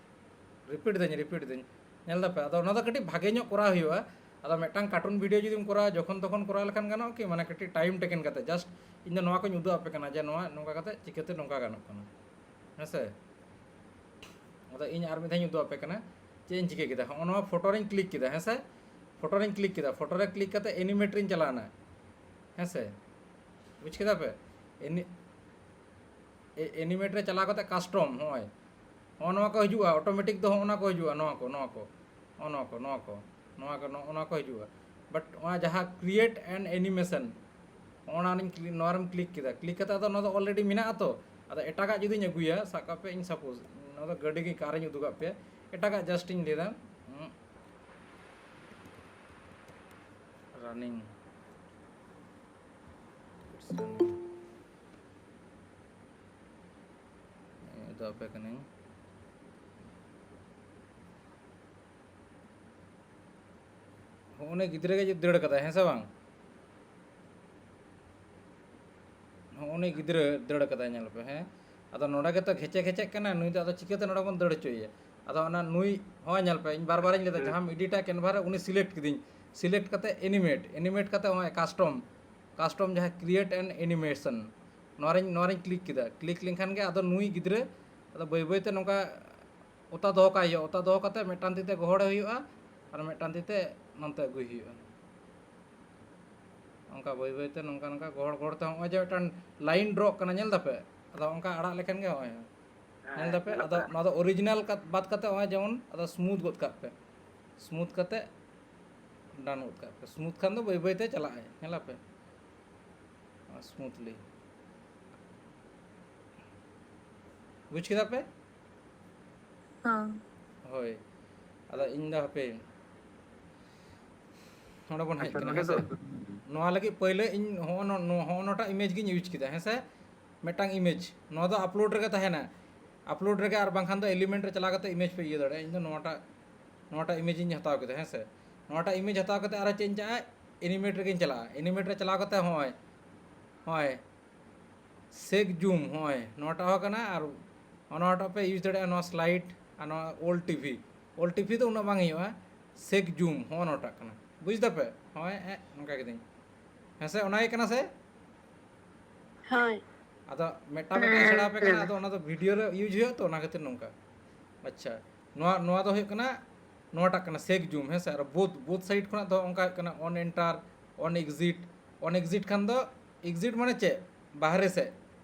ᱨᱤᱯᱤᱴ ᱫᱟᱹᱧ, ᱨᱤᱯᱤᱴ ᱫᱟᱹᱧ᱾ ᱧᱮᱞ ᱫᱟᱯᱮ, ᱟᱫᱚ ᱚᱱᱟ ᱫᱚ ᱠᱟᱹᱴᱤᱡ ᱵᱷᱟᱜᱮ ᱧᱚᱜ ᱠᱚᱨᱟᱣ ᱦᱩᱭᱩᱜᱼᱟ᱾ ᱟᱫᱚ ᱢᱤᱫᱴᱟᱝ ᱠᱟᱨᱴᱩᱱ ᱵᱷᱤᱰᱤᱭᱳ ᱡᱩᱫᱤᱢ ᱠᱚᱨᱟᱣᱟ, ᱡᱚᱠᱷᱚᱱ ᱛᱚᱠᱷᱚᱱ ᱠᱚᱨᱟᱣ ᱞᱮᱠᱷᱟᱱ ᱜᱟᱱᱚᱜᱼᱟ ᱠᱤ? ᱢᱟᱱᱮ ᱠᱟᱹᱴᱤᱡ ᱴᱟᱭᱤᱢ ᱴᱮᱠᱮᱱ ᱠᱟᱛᱮ, just ᱤᱧ ᱫᱚ ᱱᱚᱣᱟ ᱠᱚᱧ ᱩᱫᱩᱜ ᱟᱯᱮ ᱠᱟᱱᱟ ᱡᱮ ᱱᱚᱣᱟ ᱱᱚᱝᱠᱟ ᱠᱟᱛᱮ ᱪᱤᱠᱟᱹᱛᱮ ᱱᱚᱝᱠᱟ ᱜᱟᱱᱚᱜ ᱠᱟᱱᱟ, ᱦᱮᱸ ᱥᱮ? ᱟᱫᱚ ᱤᱧ ᱟᱨ ᱢᱤᱫ ᱫᱷᱟᱣ ᱤᱧ ᱩᱫᱩᱜ ᱟᱯᱮ ᱠᱟᱱᱟ ᱪᱮᱫ ᱤᱧ ᱪᱤᱠᱟᱹ ᱠᱮᱫᱟ᱾ ᱦᱚᱸᱜᱼᱚ ᱱᱚᱣᱟ ᱯᱷᱳᱴᱳ ᱨᱤᱧ ᱠᱞᱤᱠ ᱠᱮᱫᱟ, ᱦᱮᱸ ᱥᱮ? ᱯᱷᱳᱴᱳ ᱨᱮᱧ ᱠᱞᱤᱠ ᱠᱮᱫᱟ, ᱯᱷᱳᱴᱳ ᱨᱮ ᱠᱞᱤᱠ ᱠᱟᱛᱮ ᱮᱱᱤᱢᱮᱴ ᱨᱤᱧ ᱪᱟᱞᱟᱣᱱᱟ, ᱦᱮᱸ ᱥᱮ? ᱵᱩᱡᱽ ᱠᱮᱫᱟ ᱯᱮ? ᱮᱱᱤ ᱮᱱᱤᱢᱮᱴ ᱨᱮ ᱪᱟᱞᱟᱣ ᱠᱟᱛᱮ ᱠᱟᱥᱴᱚᱢ, ᱦᱚᱸᱜᱼᱚᱭ ᱦᱚᱸᱜᱼᱚ ᱱᱚᱣᱟ ᱠᱚ ᱦᱤᱡᱩᱜᱼᱟ, ᱚᱴᱳᱢᱮᱴᱤᱠ ᱫᱚ ᱦᱚᱸᱜᱼᱚ ᱱᱚᱣᱟ ᱠᱚ ᱦᱤᱡᱩᱜᱼᱟ, ᱱᱚᱣᱟ ᱠᱚ ᱱᱚᱣᱟ ᱠᱚ ᱱᱚᱣᱟ ᱠᱚ ᱱᱚᱣᱟ ᱠᱚ ᱱᱚᱣᱟ ᱠᱚ ᱱᱚᱜᱼᱚ ᱱᱚᱣᱟ ᱠᱚ ᱦᱤᱡᱩᱜᱼᱟ᱾ ᱵᱟᱴ ᱚᱱᱟ ᱡᱟᱦᱟᱸ ᱠᱨᱤᱭᱮᱴ ᱮᱱᱰ ᱮᱱᱤᱢᱮᱥᱚᱱ, ᱚᱱᱟ ᱨᱤᱧ ᱠᱞᱤ- ᱱᱚᱣᱟ ᱨᱮᱢ ᱠᱞᱤᱠ ᱠᱮᱫᱟ, ᱠᱞᱤᱠ ᱠᱟᱛᱮ ᱟᱫᱚ ᱱᱚᱣᱟ ᱫᱚ ᱚᱞᱨᱮᱰᱤ ᱢᱮᱱᱟᱜᱼᱟ ᱛᱚ᱾ ᱟᱫᱚ ᱮᱴᱟᱜᱟᱜ ᱡᱩᱫᱤᱧ ᱟᱹᱜᱩᱭᱟ, ᱥᱟᱵ ᱠᱟᱜ ᱯᱮ ᱤᱧ ᱥᱟᱯᱳᱡᱽ ᱱᱚᱣᱟ ᱫᱚ ᱜᱟᱹᱰᱤ ᱜᱮ ᱠᱟᱨᱤᱧ ᱩᱫᱩᱜᱟᱜ ᱯᱮᱭᱟ, ᱮᱴᱟᱜᱟᱜ ᱡᱟᱥᱴ ᱤᱧ ᱞᱟᱹᱭᱫᱟ, ᱨᱟᱱᱤᱝ ᱩᱫᱩᱜ ᱟᱯᱮ ᱠᱟᱹᱱᱟᱹᱧ᱾ ᱦᱚᱸᱜᱼᱚ ᱩᱱᱤ ᱜᱤᱫᱽᱨᱟᱹ ᱜᱮ ᱫᱟᱹᱲ ᱠᱟᱫᱟᱭ, ᱦᱮᱸ ᱥᱮ ᱵᱟᱝ? ᱦᱚᱸᱜᱼᱚ ᱩᱱᱤ ᱜᱤᱫᱽᱨᱟᱹ ᱫᱟᱹᱲ ᱠᱟᱫᱟᱭ, ᱧᱮᱞ ᱯᱮ, ᱦᱮᱸ᱾ ᱟᱫᱚ ᱱᱚᱰᱮ ᱜᱮᱛᱚ ᱜᱷᱮᱪᱮ ᱜᱷᱮᱪᱮᱜ ᱠᱟᱱᱟ ᱱᱩᱭ ᱫᱚ, ᱟᱫᱚ ᱪᱤᱠᱟᱹᱛᱮ ᱱᱚᱰᱮ ᱵᱚᱱ ᱫᱟᱹᱲ ᱦᱚᱪᱚᱭᱮᱭᱟ? ᱟᱫᱚ ᱚᱱᱟ ᱱᱩᱭ, ᱦᱚᱸ, ᱧᱮᱞ ᱯᱮ, ᱤᱧ ᱵᱟᱨ ᱵᱟᱨᱤᱧ ᱞᱟᱹᱭᱫᱟ, ᱦᱮᱸ᱾ ᱡᱟᱦᱟᱸᱢ ᱮᱰᱤᱴᱟ ᱠᱮᱱᱵᱷᱟ ᱨᱮ, ᱩᱱᱤ ᱥᱤᱞᱮᱠᱴ ᱠᱤᱫᱤᱧ, ᱥᱤᱞᱮᱠᱴ ᱠᱟᱛᱮ ᱮᱱᱤᱢᱮᱴ, ᱮᱱᱤᱢᱮᱴ ᱠᱟᱛᱮ ᱦᱚᱸᱜᱼᱚᱭ ᱠᱟᱥᱴᱚᱢ, ᱠᱟᱥᱴᱚᱢ ᱡᱟᱦᱟᱸ ᱠᱨᱤᱭᱮᱴ ᱮᱱᱰ ᱮᱱᱤᱢᱮᱥᱚᱱ, ᱱᱚᱣᱟ ᱨᱤᱧ, ᱱᱚᱣᱟ ᱨᱤᱧ ᱠᱞᱤᱠ ᱠᱮᱫᱟ᱾ ᱠᱞᱤᱠ ᱞᱮᱱᱠᱷᱟᱱ ᱜᱮ ᱟᱫᱚ ᱱᱩᱭ ᱜᱤᱫᱽᱨᱟᱹ ᱟᱫᱚ ᱵᱟᱹᱭ ᱵᱟᱹᱭ ᱛᱮ ᱱᱚᱝᱠᱟ ᱚᱛᱟ ᱫᱚᱦᱚ ᱠᱟᱜ ᱦᱩᱭᱩᱜᱼᱟ, ᱚᱛᱟ ᱫᱚᱦᱚ ᱠᱟᱛᱮ ᱢᱤᱫᱴᱟᱝ ᱛᱤ ᱛᱮ ᱜᱚᱦᱚᱲᱮ ᱦᱩᱭᱩᱜᱼᱟ ᱟᱨ ᱢᱤᱫᱴᱟᱝ ᱛᱤ ᱛᱮ ᱱᱚᱱᱛᱮ ᱟᱹᱜᱩᱭ ᱦᱩᱭᱩᱜᱼᱟ᱾ ᱚᱱᱠᱟ ᱵᱟᱹᱭ ᱵᱟᱹᱭ ᱛᱮ ᱱᱚᱝᱠᱟ ᱱᱚᱝᱠᱟ ᱜᱚᱦᱚᱲ ᱜᱚᱦᱚᱲ ᱛᱮ ᱱᱚᱜᱼᱚᱭ ᱡᱮ ᱢᱤᱫᱴᱟᱝ ᱞᱟᱭᱤᱱ ᱰᱨᱚᱜ ᱠᱟᱱᱟ, ᱧᱮᱞ ᱫᱟᱯᱮ? ᱟᱫᱚ ᱚᱱᱠᱟ ᱟᱲᱟᱜ ᱞᱮᱠᱷᱟᱱ ᱜᱮ ᱱᱚᱜᱼᱚᱭ, ᱧᱮᱞ ᱫᱟᱯᱮ? ᱟᱫᱚ ᱱᱚᱣᱟ ᱫᱚ ᱚᱨᱤᱡᱤᱱᱟᱞ ᱠᱟᱛ-, ᱵᱟᱫ ᱠᱟᱛᱮ ᱱᱚᱜᱼᱚᱭ ᱡᱮᱢᱚᱱ ᱟᱫᱚ ᱥᱢᱩᱛᱷ ᱜᱚᱫ ᱠᱟᱜ ᱯᱮ, ᱥᱢᱩᱛᱷ ᱠᱟᱛᱮ ᱰᱟᱱ ᱜᱚᱫ ᱠᱟᱜ ᱯᱮ᱾ ᱥᱢᱩᱛᱷ ᱠᱷᱟᱱ ᱫᱚ ᱵᱟᱹᱭ ᱵᱟᱹᱭ ᱛᱮ ᱪᱟᱞᱟᱜᱼᱟᱭ, ᱧᱮᱞ ᱟᱯᱮ? ᱥᱢᱩᱛᱷᱞᱤ᱾ ᱵᱩᱡᱽ ᱠᱮᱫᱟ ᱯᱮ? ᱦᱚᱸ᱾ ᱦᱳᱭ, ᱟᱫᱚ ᱤᱧ ᱫᱚ ᱦᱟᱯᱮ ᱱᱚᱰᱮ ᱵᱚᱱ ᱦᱮᱡ ᱟᱪᱪᱷᱟ, ᱠᱟᱱᱟ, ᱱᱚᱰᱮ ᱦᱮᱸ ᱥᱮ? ᱫᱚ ᱱᱚᱣᱟ ᱞᱟᱹᱜᱤᱫ ᱯᱳᱭᱞᱳ ᱤᱧ ᱦᱚᱸᱜᱼᱚ ᱱᱚ-, ᱱᱚ-, ᱦᱚᱸᱜᱼᱚ ᱱᱚᱴᱟᱜ ᱤᱢᱮᱡᱽ ᱜᱤᱧ ᱤᱭᱩᱡᱽ ᱠᱮᱫᱟ, ᱦᱮᱸ ᱥᱮ? ᱢᱤᱫᱴᱟᱝ ᱤᱢᱮᱡᱽ, ᱱᱚᱣᱟ ᱫᱚ ᱟᱯᱞᱳᱰ ᱨᱮᱜᱮ ᱛᱟᱦᱮᱱᱟ, ᱟᱯᱞᱳᱰ ᱨᱮᱜᱮ, ᱟᱨ ᱵᱟᱝᱠᱷᱟᱱ ᱫᱚ ᱮᱞᱤᱢᱮᱱᱴ ᱨᱮ ᱪᱟᱞᱟᱣ ᱠᱟᱛᱮ ᱤᱢᱮᱡᱽ ᱯᱮ ᱤᱭᱟᱹ ᱫᱟᱲᱮᱭᱟᱜᱼᱟ᱾ ᱤᱧ ᱫᱚ ᱱᱚᱣᱟᱴᱟᱜ, ᱱᱚᱣᱟᱴᱟᱜ ᱤᱢᱮᱡᱽ ᱤᱧ ᱦᱟᱛᱟᱣ ᱠᱮᱫᱟ, ᱦᱮᱸ ᱥᱮ? ᱱᱚᱣᱟᱴᱟᱜ ᱤᱢᱮᱡᱽ ᱦᱟᱛᱟᱣ ᱠᱟᱛᱮ ᱟᱨᱚ ᱪᱮᱫ ᱤᱧ ᱪᱟᱜᱼᱟ, ᱮᱱᱤᱢᱮᱴ ᱨᱮᱜᱮᱧ ᱪᱟᱞᱟᱜᱼᱟ᱾ ᱮᱱᱤᱢᱮᱴ ᱨᱮ ᱪᱟᱞᱟᱣ ᱠᱟᱛᱮ ᱦᱚᱸᱜᱼᱚᱭ, ᱦᱚᱸᱜᱼᱚᱭ ᱥᱮᱠ ᱡᱩᱢ, ᱦᱚᱸᱜᱼᱚᱭ ᱱᱚᱣᱟᱴᱟᱜ ᱦᱚᱸ ᱠᱟᱱᱟ, ᱟᱨ ᱱᱚᱣᱟᱴᱟᱜ ᱯᱮ ᱤᱭᱩᱡᱽ ᱫᱟᱲᱮᱭᱟᱜᱼᱟ, ᱱᱚᱣᱟ ᱥᱞᱟᱭᱤᱰ ᱟᱨ ᱱᱚᱣᱟ ᱚᱞ ᱴᱤᱵᱷᱤ᱾ ᱚᱞ ᱴᱤᱵᱷᱤ ᱫᱚ ᱩᱱᱟᱹᱜ ᱵᱟᱝ ᱦᱩᱭᱩᱜᱼᱟ, ᱥᱮᱠ ᱡᱩᱢ ᱦᱚᱸᱜᱼᱚ ᱱᱚᱣᱟᱴᱟᱜ ᱠᱟᱱᱟ, ᱵᱩᱡᱽ ᱫᱟᱯᱮ? ᱦᱚᱸᱜᱼᱚᱭ, ᱮ, ᱱᱚᱝᱠᱟ ᱠᱤᱫᱟᱹᱧ, ᱦᱮᱸ ᱥᱮ? ᱚᱱᱟ ᱜᱮ ᱠᱟᱱᱟ ᱥᱮ? ᱦᱳᱭ᱾ ᱟᱫᱚ ᱢᱤᱫᱴᱟᱝ ᱢᱤᱫᱴᱟᱝ ᱥᱮᱬᱟ ᱟᱯᱮ ᱠᱟᱱᱟ, ᱦᱮᱸ᱾ ᱟᱫᱚ ᱚᱱᱟ ᱫᱚ ᱵᱷᱤᱰᱤᱭᱳ ᱨᱮ ᱤᱭᱩᱡᱽ ᱦᱩᱭᱩᱜᱼᱟ ᱛᱚ, ᱚᱱᱟ ᱠᱷᱟᱹᱛᱤᱨ ᱱᱚᱝᱠᱟ᱾ ᱟᱪᱪᱷᱟ, ᱱᱚᱣᱟ, ᱱᱚᱣᱟ ᱫᱚ ᱦᱩᱭᱩᱜ ᱠᱟᱱᱟ ᱱᱚᱣᱟᱴᱟᱜ ᱠᱟᱱᱟ ᱥᱮᱠ ᱡᱩᱢ, ᱦᱮᱸ ᱥᱮ? ᱟᱨ ᱵᱳᱛᱷ, ᱵᱳᱛᱷ ᱥᱟᱭᱤᱰ ᱠᱷᱚᱱᱟᱜ ᱫᱚ ᱚᱱᱠᱟ ᱦᱩᱭᱩᱜ ᱠᱟᱱᱟ ᱚᱱ ᱮᱱᱴᱟᱨ, ᱚᱱ ᱮᱠᱥᱤᱴ᱾ ᱚᱱ ᱮᱠᱥᱤᱴ ᱠᱷᱟᱱ ᱫᱚ ᱮᱠᱥᱤᱴ ᱢᱟᱱᱮ ᱪᱮᱫ? ᱵᱟᱦᱨᱮ ᱥᱮᱫ᱾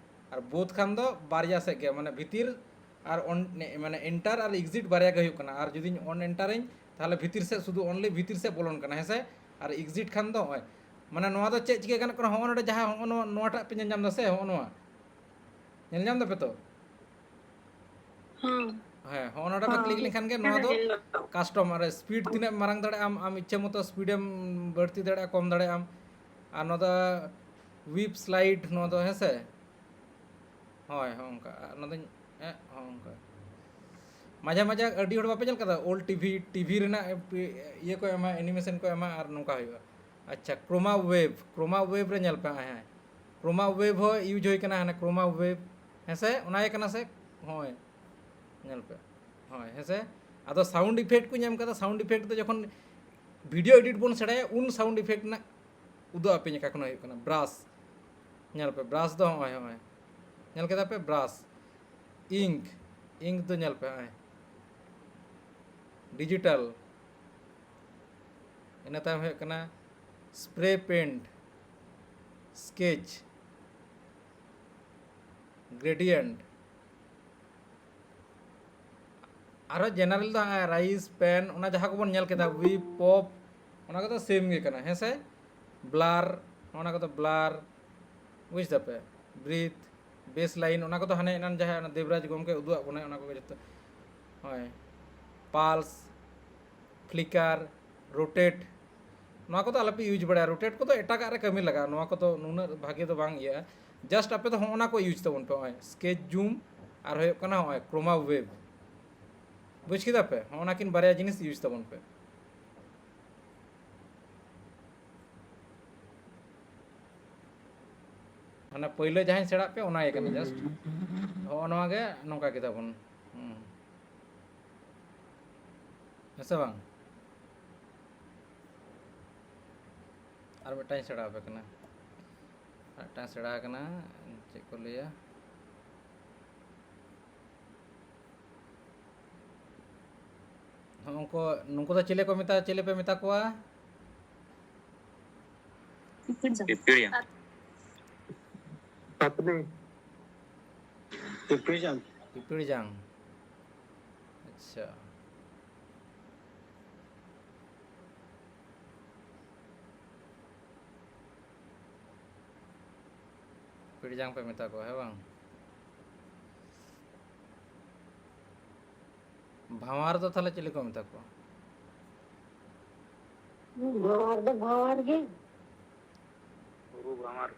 ᱟᱨ ᱵᱳᱛᱷ ᱠᱷᱟᱱ ᱫᱚ ᱵᱟᱨᱭᱟ ᱥᱮᱫ ᱜᱮ, ᱢᱟᱱᱮ ᱵᱷᱤᱛᱤᱨ ᱟᱨ ᱚᱱ, ᱢᱟᱱᱮ ᱮᱱᱴᱟᱨ ᱟᱨ ᱮᱠᱥᱤᱴ ᱵᱟᱨᱭᱟ ᱜᱮ ᱦᱩᱭᱩᱜ ᱠᱟᱱᱟ᱾ ᱟᱨ ᱡᱩᱫᱤᱧ ᱚᱱ ᱮᱱᱴᱟᱨᱤᱧ, ᱛᱟᱦᱚᱞᱮ ᱵᱷᱤᱛᱤᱨ ᱥᱮᱫ ᱥᱩᱫᱷᱩ ᱚᱱᱞᱤ ᱵᱷᱤᱛᱤᱨ ᱥᱮᱫ ᱵᱚᱞᱚᱱ ᱠᱟᱱᱟ, ᱦᱮᱸ ᱥᱮ? ᱟᱨ ᱮᱠᱥᱤᱴ ᱠᱷᱟᱱ ᱫᱚ ᱱᱚᱜᱼᱚᱭ, ᱢᱟᱱᱮ ᱱᱚᱣᱟ ᱫᱚ ᱪᱮᱫ ᱪᱤᱠᱟᱹ ᱜᱟᱱᱚᱜ ᱠᱟᱱᱟ? ᱦᱚᱸᱜᱼᱚ ᱱᱚᱰᱮ ᱡᱟᱦᱟᱸ ᱦᱚᱸᱜᱼᱚ ᱱᱚᱣᱟ, ᱱᱚᱣᱟᱴᱟᱜ ᱯᱮ ᱧᱮᱞ ᱧᱟᱢ ᱮᱫᱟ ᱥᱮ, ᱦᱚᱸᱜᱼᱚ ᱱᱚᱣᱟ ᱧᱮᱞ ᱧᱟᱢ ᱫᱟᱯᱮ ᱛᱚ? ᱦᱩᱸ᱾ ᱦᱮᱸ, ᱦᱚᱸᱜᱼᱚ ᱱᱚᱰᱮ ᱯᱮ ᱠᱞᱤᱠ ᱞᱮᱠᱷᱟᱱ ᱜᱮ ᱱᱚᱣᱟ ᱫᱚ ᱠᱟᱥᱴᱚᱢ, ᱟᱨ ᱥᱯᱤᱰ ᱛᱤᱱᱟᱹᱜ ᱮᱢ ᱢᱟᱨᱟᱝ ᱫᱟᱲᱮᱭᱟᱜᱼᱟ ᱟᱢ, ᱟᱢ ᱤᱪᱪᱷᱟᱹ ᱢᱚᱛᱚ ᱥᱯᱤᱰ ᱮᱢ ᱵᱟᱹᱲᱛᱤ ᱫᱟᱲᱮᱭᱟᱜᱼᱟ, ᱠᱚᱢ ᱫᱟᱲᱮᱭᱟᱜᱼᱟ ᱟᱢ᱾ ᱟᱨ ᱱᱚᱣᱟ ᱫᱚ ᱣᱤᱯ ᱥᱞᱟᱭᱤᱰ, ᱱᱚᱣᱟ ᱫᱚ, ᱦᱮᱸ ᱥᱮ? ᱦᱳᱭ, ᱦᱚᱸᱜᱼᱚ ᱱᱚᱝᱠᱟ᱾ ᱟᱨ ᱱᱚᱣᱟ ᱫᱚᱧ, ᱦᱮᱸ, ᱦᱚᱸᱜᱼᱚ ᱱᱚᱝᱠᱟ᱾ ᱢᱟᱡᱷᱮ ᱢᱟᱡᱷᱮ ᱟᱹᱰᱤ ᱦᱚᱲ ᱵᱟᱯᱮ ᱧᱮᱞ ᱠᱟᱫᱟ, ᱳᱞᱰ ᱴᱤᱵᱷᱤ, ᱴᱤᱵᱷᱤ ᱨᱮᱱᱟᱜ ᱤᱭᱟᱹ ᱠᱚ ᱮᱢᱟ, ᱮᱱᱤᱢᱮᱥᱚᱱ ᱠᱚ ᱮᱢᱟ, ᱟᱨ ᱱᱚᱝᱠᱟ ᱦᱩᱭᱩᱜᱼᱟ᱾ ᱟᱪᱪᱷᱟ, ᱠᱨᱳᱢᱟ ᱣᱮᱵᱷ, ᱠᱨᱳᱢᱟ ᱣᱮᱵᱷ ᱨᱮ ᱧᱮᱞ ᱯᱮ, ᱦᱮᱸ, ᱠᱨᱳᱢᱟ ᱣᱮᱵᱷ ᱦᱚᱸ ᱤᱭᱩᱡᱽ ᱦᱩᱭ ᱠᱟᱱᱟ, ᱦᱟᱱᱮ ᱠᱨᱳᱢᱟ ᱣᱮᱵᱷ, ᱦᱮᱸ ᱥᱮ? ᱚᱱᱟ ᱜᱮ ᱠᱟᱱᱟ ᱥᱮ? ᱦᱳᱭ, ᱧᱮᱞ ᱯᱮ, ᱦᱳᱭ, ᱦᱮᱸ ᱥᱮ? ᱟᱫᱚ ᱥᱟᱣᱩᱱᱰ ᱤᱯᱷᱮᱠᱴ ᱠᱚᱧ ᱮᱢ ᱠᱟᱫᱟ, ᱥᱟᱣᱩᱱᱰ ᱤᱯᱷᱮᱠᱴ ᱫᱚ ᱡᱚᱠᱷᱚᱱ ᱵᱷᱤᱰᱤᱭᱳ ᱮᱰᱤᱴ ᱵᱚᱱ ᱥᱮᱬᱟᱭᱟ, ᱩᱱ ᱥᱟᱣᱩᱱᱰ ᱤᱯᱷᱮᱠᱴ ᱨᱮᱱᱟᱜ ᱩᱫᱩᱜ ᱟᱯᱮᱧ ᱚᱠᱟ ᱠᱷᱚᱱ ᱦᱩᱭᱩᱜ ᱠᱟᱱᱟ, ᱵᱨᱟᱥ᱾ ᱧᱮᱞ ᱯᱮ, ᱵᱨᱟᱥ ᱫᱚ ᱦᱚᱸᱜᱼᱚᱭ, ᱦᱚᱸᱜᱼᱚᱭ᱾ ᱧᱮᱞ ᱠᱮᱫᱟ ᱯᱮ, ᱵᱨᱟᱥ᱾ ᱤᱝᱠ, ᱤᱝᱠ ᱫᱚ ᱧᱮᱞ ᱯᱮ, ᱦᱚᱸᱜᱼᱚᱭ᱾ ᱰᱤᱡᱤᱴᱟᱞ᱾ ᱤᱱᱟᱹ ᱛᱟᱭᱚᱢ ᱦᱩᱭᱩᱜ ᱠᱟᱱᱟ ᱥᱯᱨᱮ ᱯᱮᱱᱴ, ᱥᱠᱮᱪ, ᱜᱨᱮᱰᱤᱭᱮᱱᱴ᱾ ᱟᱨᱚ ᱡᱮᱱᱟᱨᱮᱞ ᱫᱚ ᱦᱟᱸᱜ ᱨᱟᱭᱤᱥ, ᱯᱮᱱ, ᱚᱱᱟ ᱡᱟᱦᱟᱸ ᱠᱚᱵᱚᱱ ᱧᱮᱞ ᱠᱮᱫᱟ, ᱣᱤᱯ, ᱯᱚᱯ, ᱚᱱᱟ ᱠᱚᱫᱚ ᱥᱮᱢ ᱜᱮ ᱠᱟᱱᱟ, ᱦᱮᱸ ᱥᱮ? ᱵᱞᱟᱨ, ᱚᱱᱟ ᱠᱚᱫᱚ ᱵᱞᱟᱨ, ᱵᱩᱡᱽ ᱫᱟᱯᱮ? ᱵᱨᱤᱛᱷ, ᱵᱮᱥ ᱞᱟᱭᱤᱱ, ᱚᱱᱟ ᱠᱚᱫᱚ ᱦᱟᱱᱮ ᱮᱱᱟᱱ ᱡᱟᱦᱟᱸ ᱚᱱᱟ ᱫᱮᱵᱽᱨᱟᱡᱽ ᱜᱚᱢᱠᱮ ᱩᱫᱩᱜ ᱟᱫ ᱵᱚᱱᱟᱭ, ᱚᱱᱟ ᱠᱚᱜᱮ ᱡᱚᱛᱚ᱾ ᱦᱳᱭ, ᱯᱟᱞᱥ, ᱯᱷᱞᱤᱠᱟᱨ, ᱨᱳᱴᱮᱴ, ᱱᱚᱣᱟ ᱠᱚᱫᱚ ᱟᱞᱚᱯᱮ ᱤᱭᱩᱡᱽ ᱵᱟᱲᱟᱭᱟ᱾ ᱨᱳᱴᱮᱴ ᱠᱚᱫᱚ ᱮᱴᱟᱜᱟᱜ ᱨᱮ ᱠᱟᱹᱢᱤ ᱞᱟᱜᱟᱜᱼᱟ, ᱱᱚᱣᱟ ᱠᱚᱫᱚ ᱱᱩᱱᱟᱹᱜ ᱵᱷᱟᱜᱮ ᱫᱚ ᱵᱟᱝ ᱤᱭᱟᱹᱜᱼᱟ᱾ ᱡᱟᱥᱴ ᱟᱯᱮ ᱫᱚ ᱦᱚᱸᱜᱼᱚ ᱱᱟ ᱠᱚ ᱤᱭᱩᱡᱽ ᱛᱟᱵᱚᱱ ᱯᱮ, ᱱᱚᱜᱼᱚᱭ ᱥᱠᱮᱪ ᱡᱩᱢ ᱟᱨ ᱦᱩᱭᱩᱜ ᱠᱟᱱᱟ ᱱᱚᱜᱼᱚᱭ ᱠᱨᱳᱢᱟ ᱣᱮᱵᱷ, ᱵᱩᱡᱽ ᱠᱮᱫᱟ ᱯᱮ? ᱦᱚᱸᱜᱼᱚ ᱱᱟ ᱠᱤᱱ ᱵᱟᱨᱭᱟ ᱡᱤᱱᱤᱥ ᱤᱭᱩᱡᱽ ᱛᱟᱵᱚᱱ ᱯᱮ᱾ ᱦᱟᱱᱟ ᱯᱟᱹᱭᱞᱟᱹ ᱡᱟᱦᱟᱸᱧ ᱥᱮᱬᱟᱜ ᱯᱮ, ᱚᱱᱟ ᱜᱮ ᱠᱟᱱᱟ ᱡᱟᱥᱴ᱾ ᱦᱚᱸᱜᱼᱚ ᱱᱚᱣᱟ ᱜᱮ ᱱᱚᱝᱠᱟ ᱠᱮᱫᱟ ᱵᱚᱱ᱾ ᱦᱩᱸ᱾ ᱦᱮᱸ ᱥᱮ ᱵᱟᱝ? ᱟᱨ ᱢᱤᱫᱴᱟᱝ ᱤᱧ ᱥᱮᱬᱟ ᱟᱯᱮ ᱠᱟᱱᱟ᱾ ᱟᱨ ᱢᱤᱫᱴᱟᱝ ᱥᱮᱬᱟ ᱟᱠᱟᱱᱟ, ᱪᱮᱫ ᱠᱚ ᱞᱟᱹᱭᱟ? ᱩᱱᱠᱩ, ᱱᱩᱠᱩ ᱫᱚ ᱪᱤᱞᱤ ᱠᱚ ᱢᱮᱛᱟ, ᱪᱤᱞᱤ ᱯᱮ ᱢᱮᱛᱟ ᱠᱚᱣᱟ? ᱯᱤᱯᱤᱲᱡᱟᱝ᱾ ᱯᱤᱯᱤᱲᱡᱟᱝ᱾ ᱠᱟᱛᱱᱤ᱾ ᱯᱤᱯᱤᱲᱡᱟᱝ᱾ ᱯᱤᱯᱤᱲᱡᱟᱝ᱾ ᱟᱪᱪᱷᱟ᱾ ᱯᱤᱯᱤᱲᱡᱟᱝ ᱯᱮ ᱢᱮᱛᱟ ᱠᱚᱣᱟ, ᱦᱮᱸ ᱵᱟᱝ? ᱵᱷᱟᱶᱟᱨ ᱫᱚ ᱛᱟᱦᱞᱮ ᱪᱤᱞᱤ ᱠᱚ ᱢᱮᱛᱟ ᱠᱚᱣᱟ? ᱵᱷᱟᱶᱟᱨ ᱫᱚ ᱵᱷᱟᱶᱟᱨ ᱜᱮ᱾ ᱦᱩᱨᱩ ᱵᱷᱟᱶᱟᱨ᱾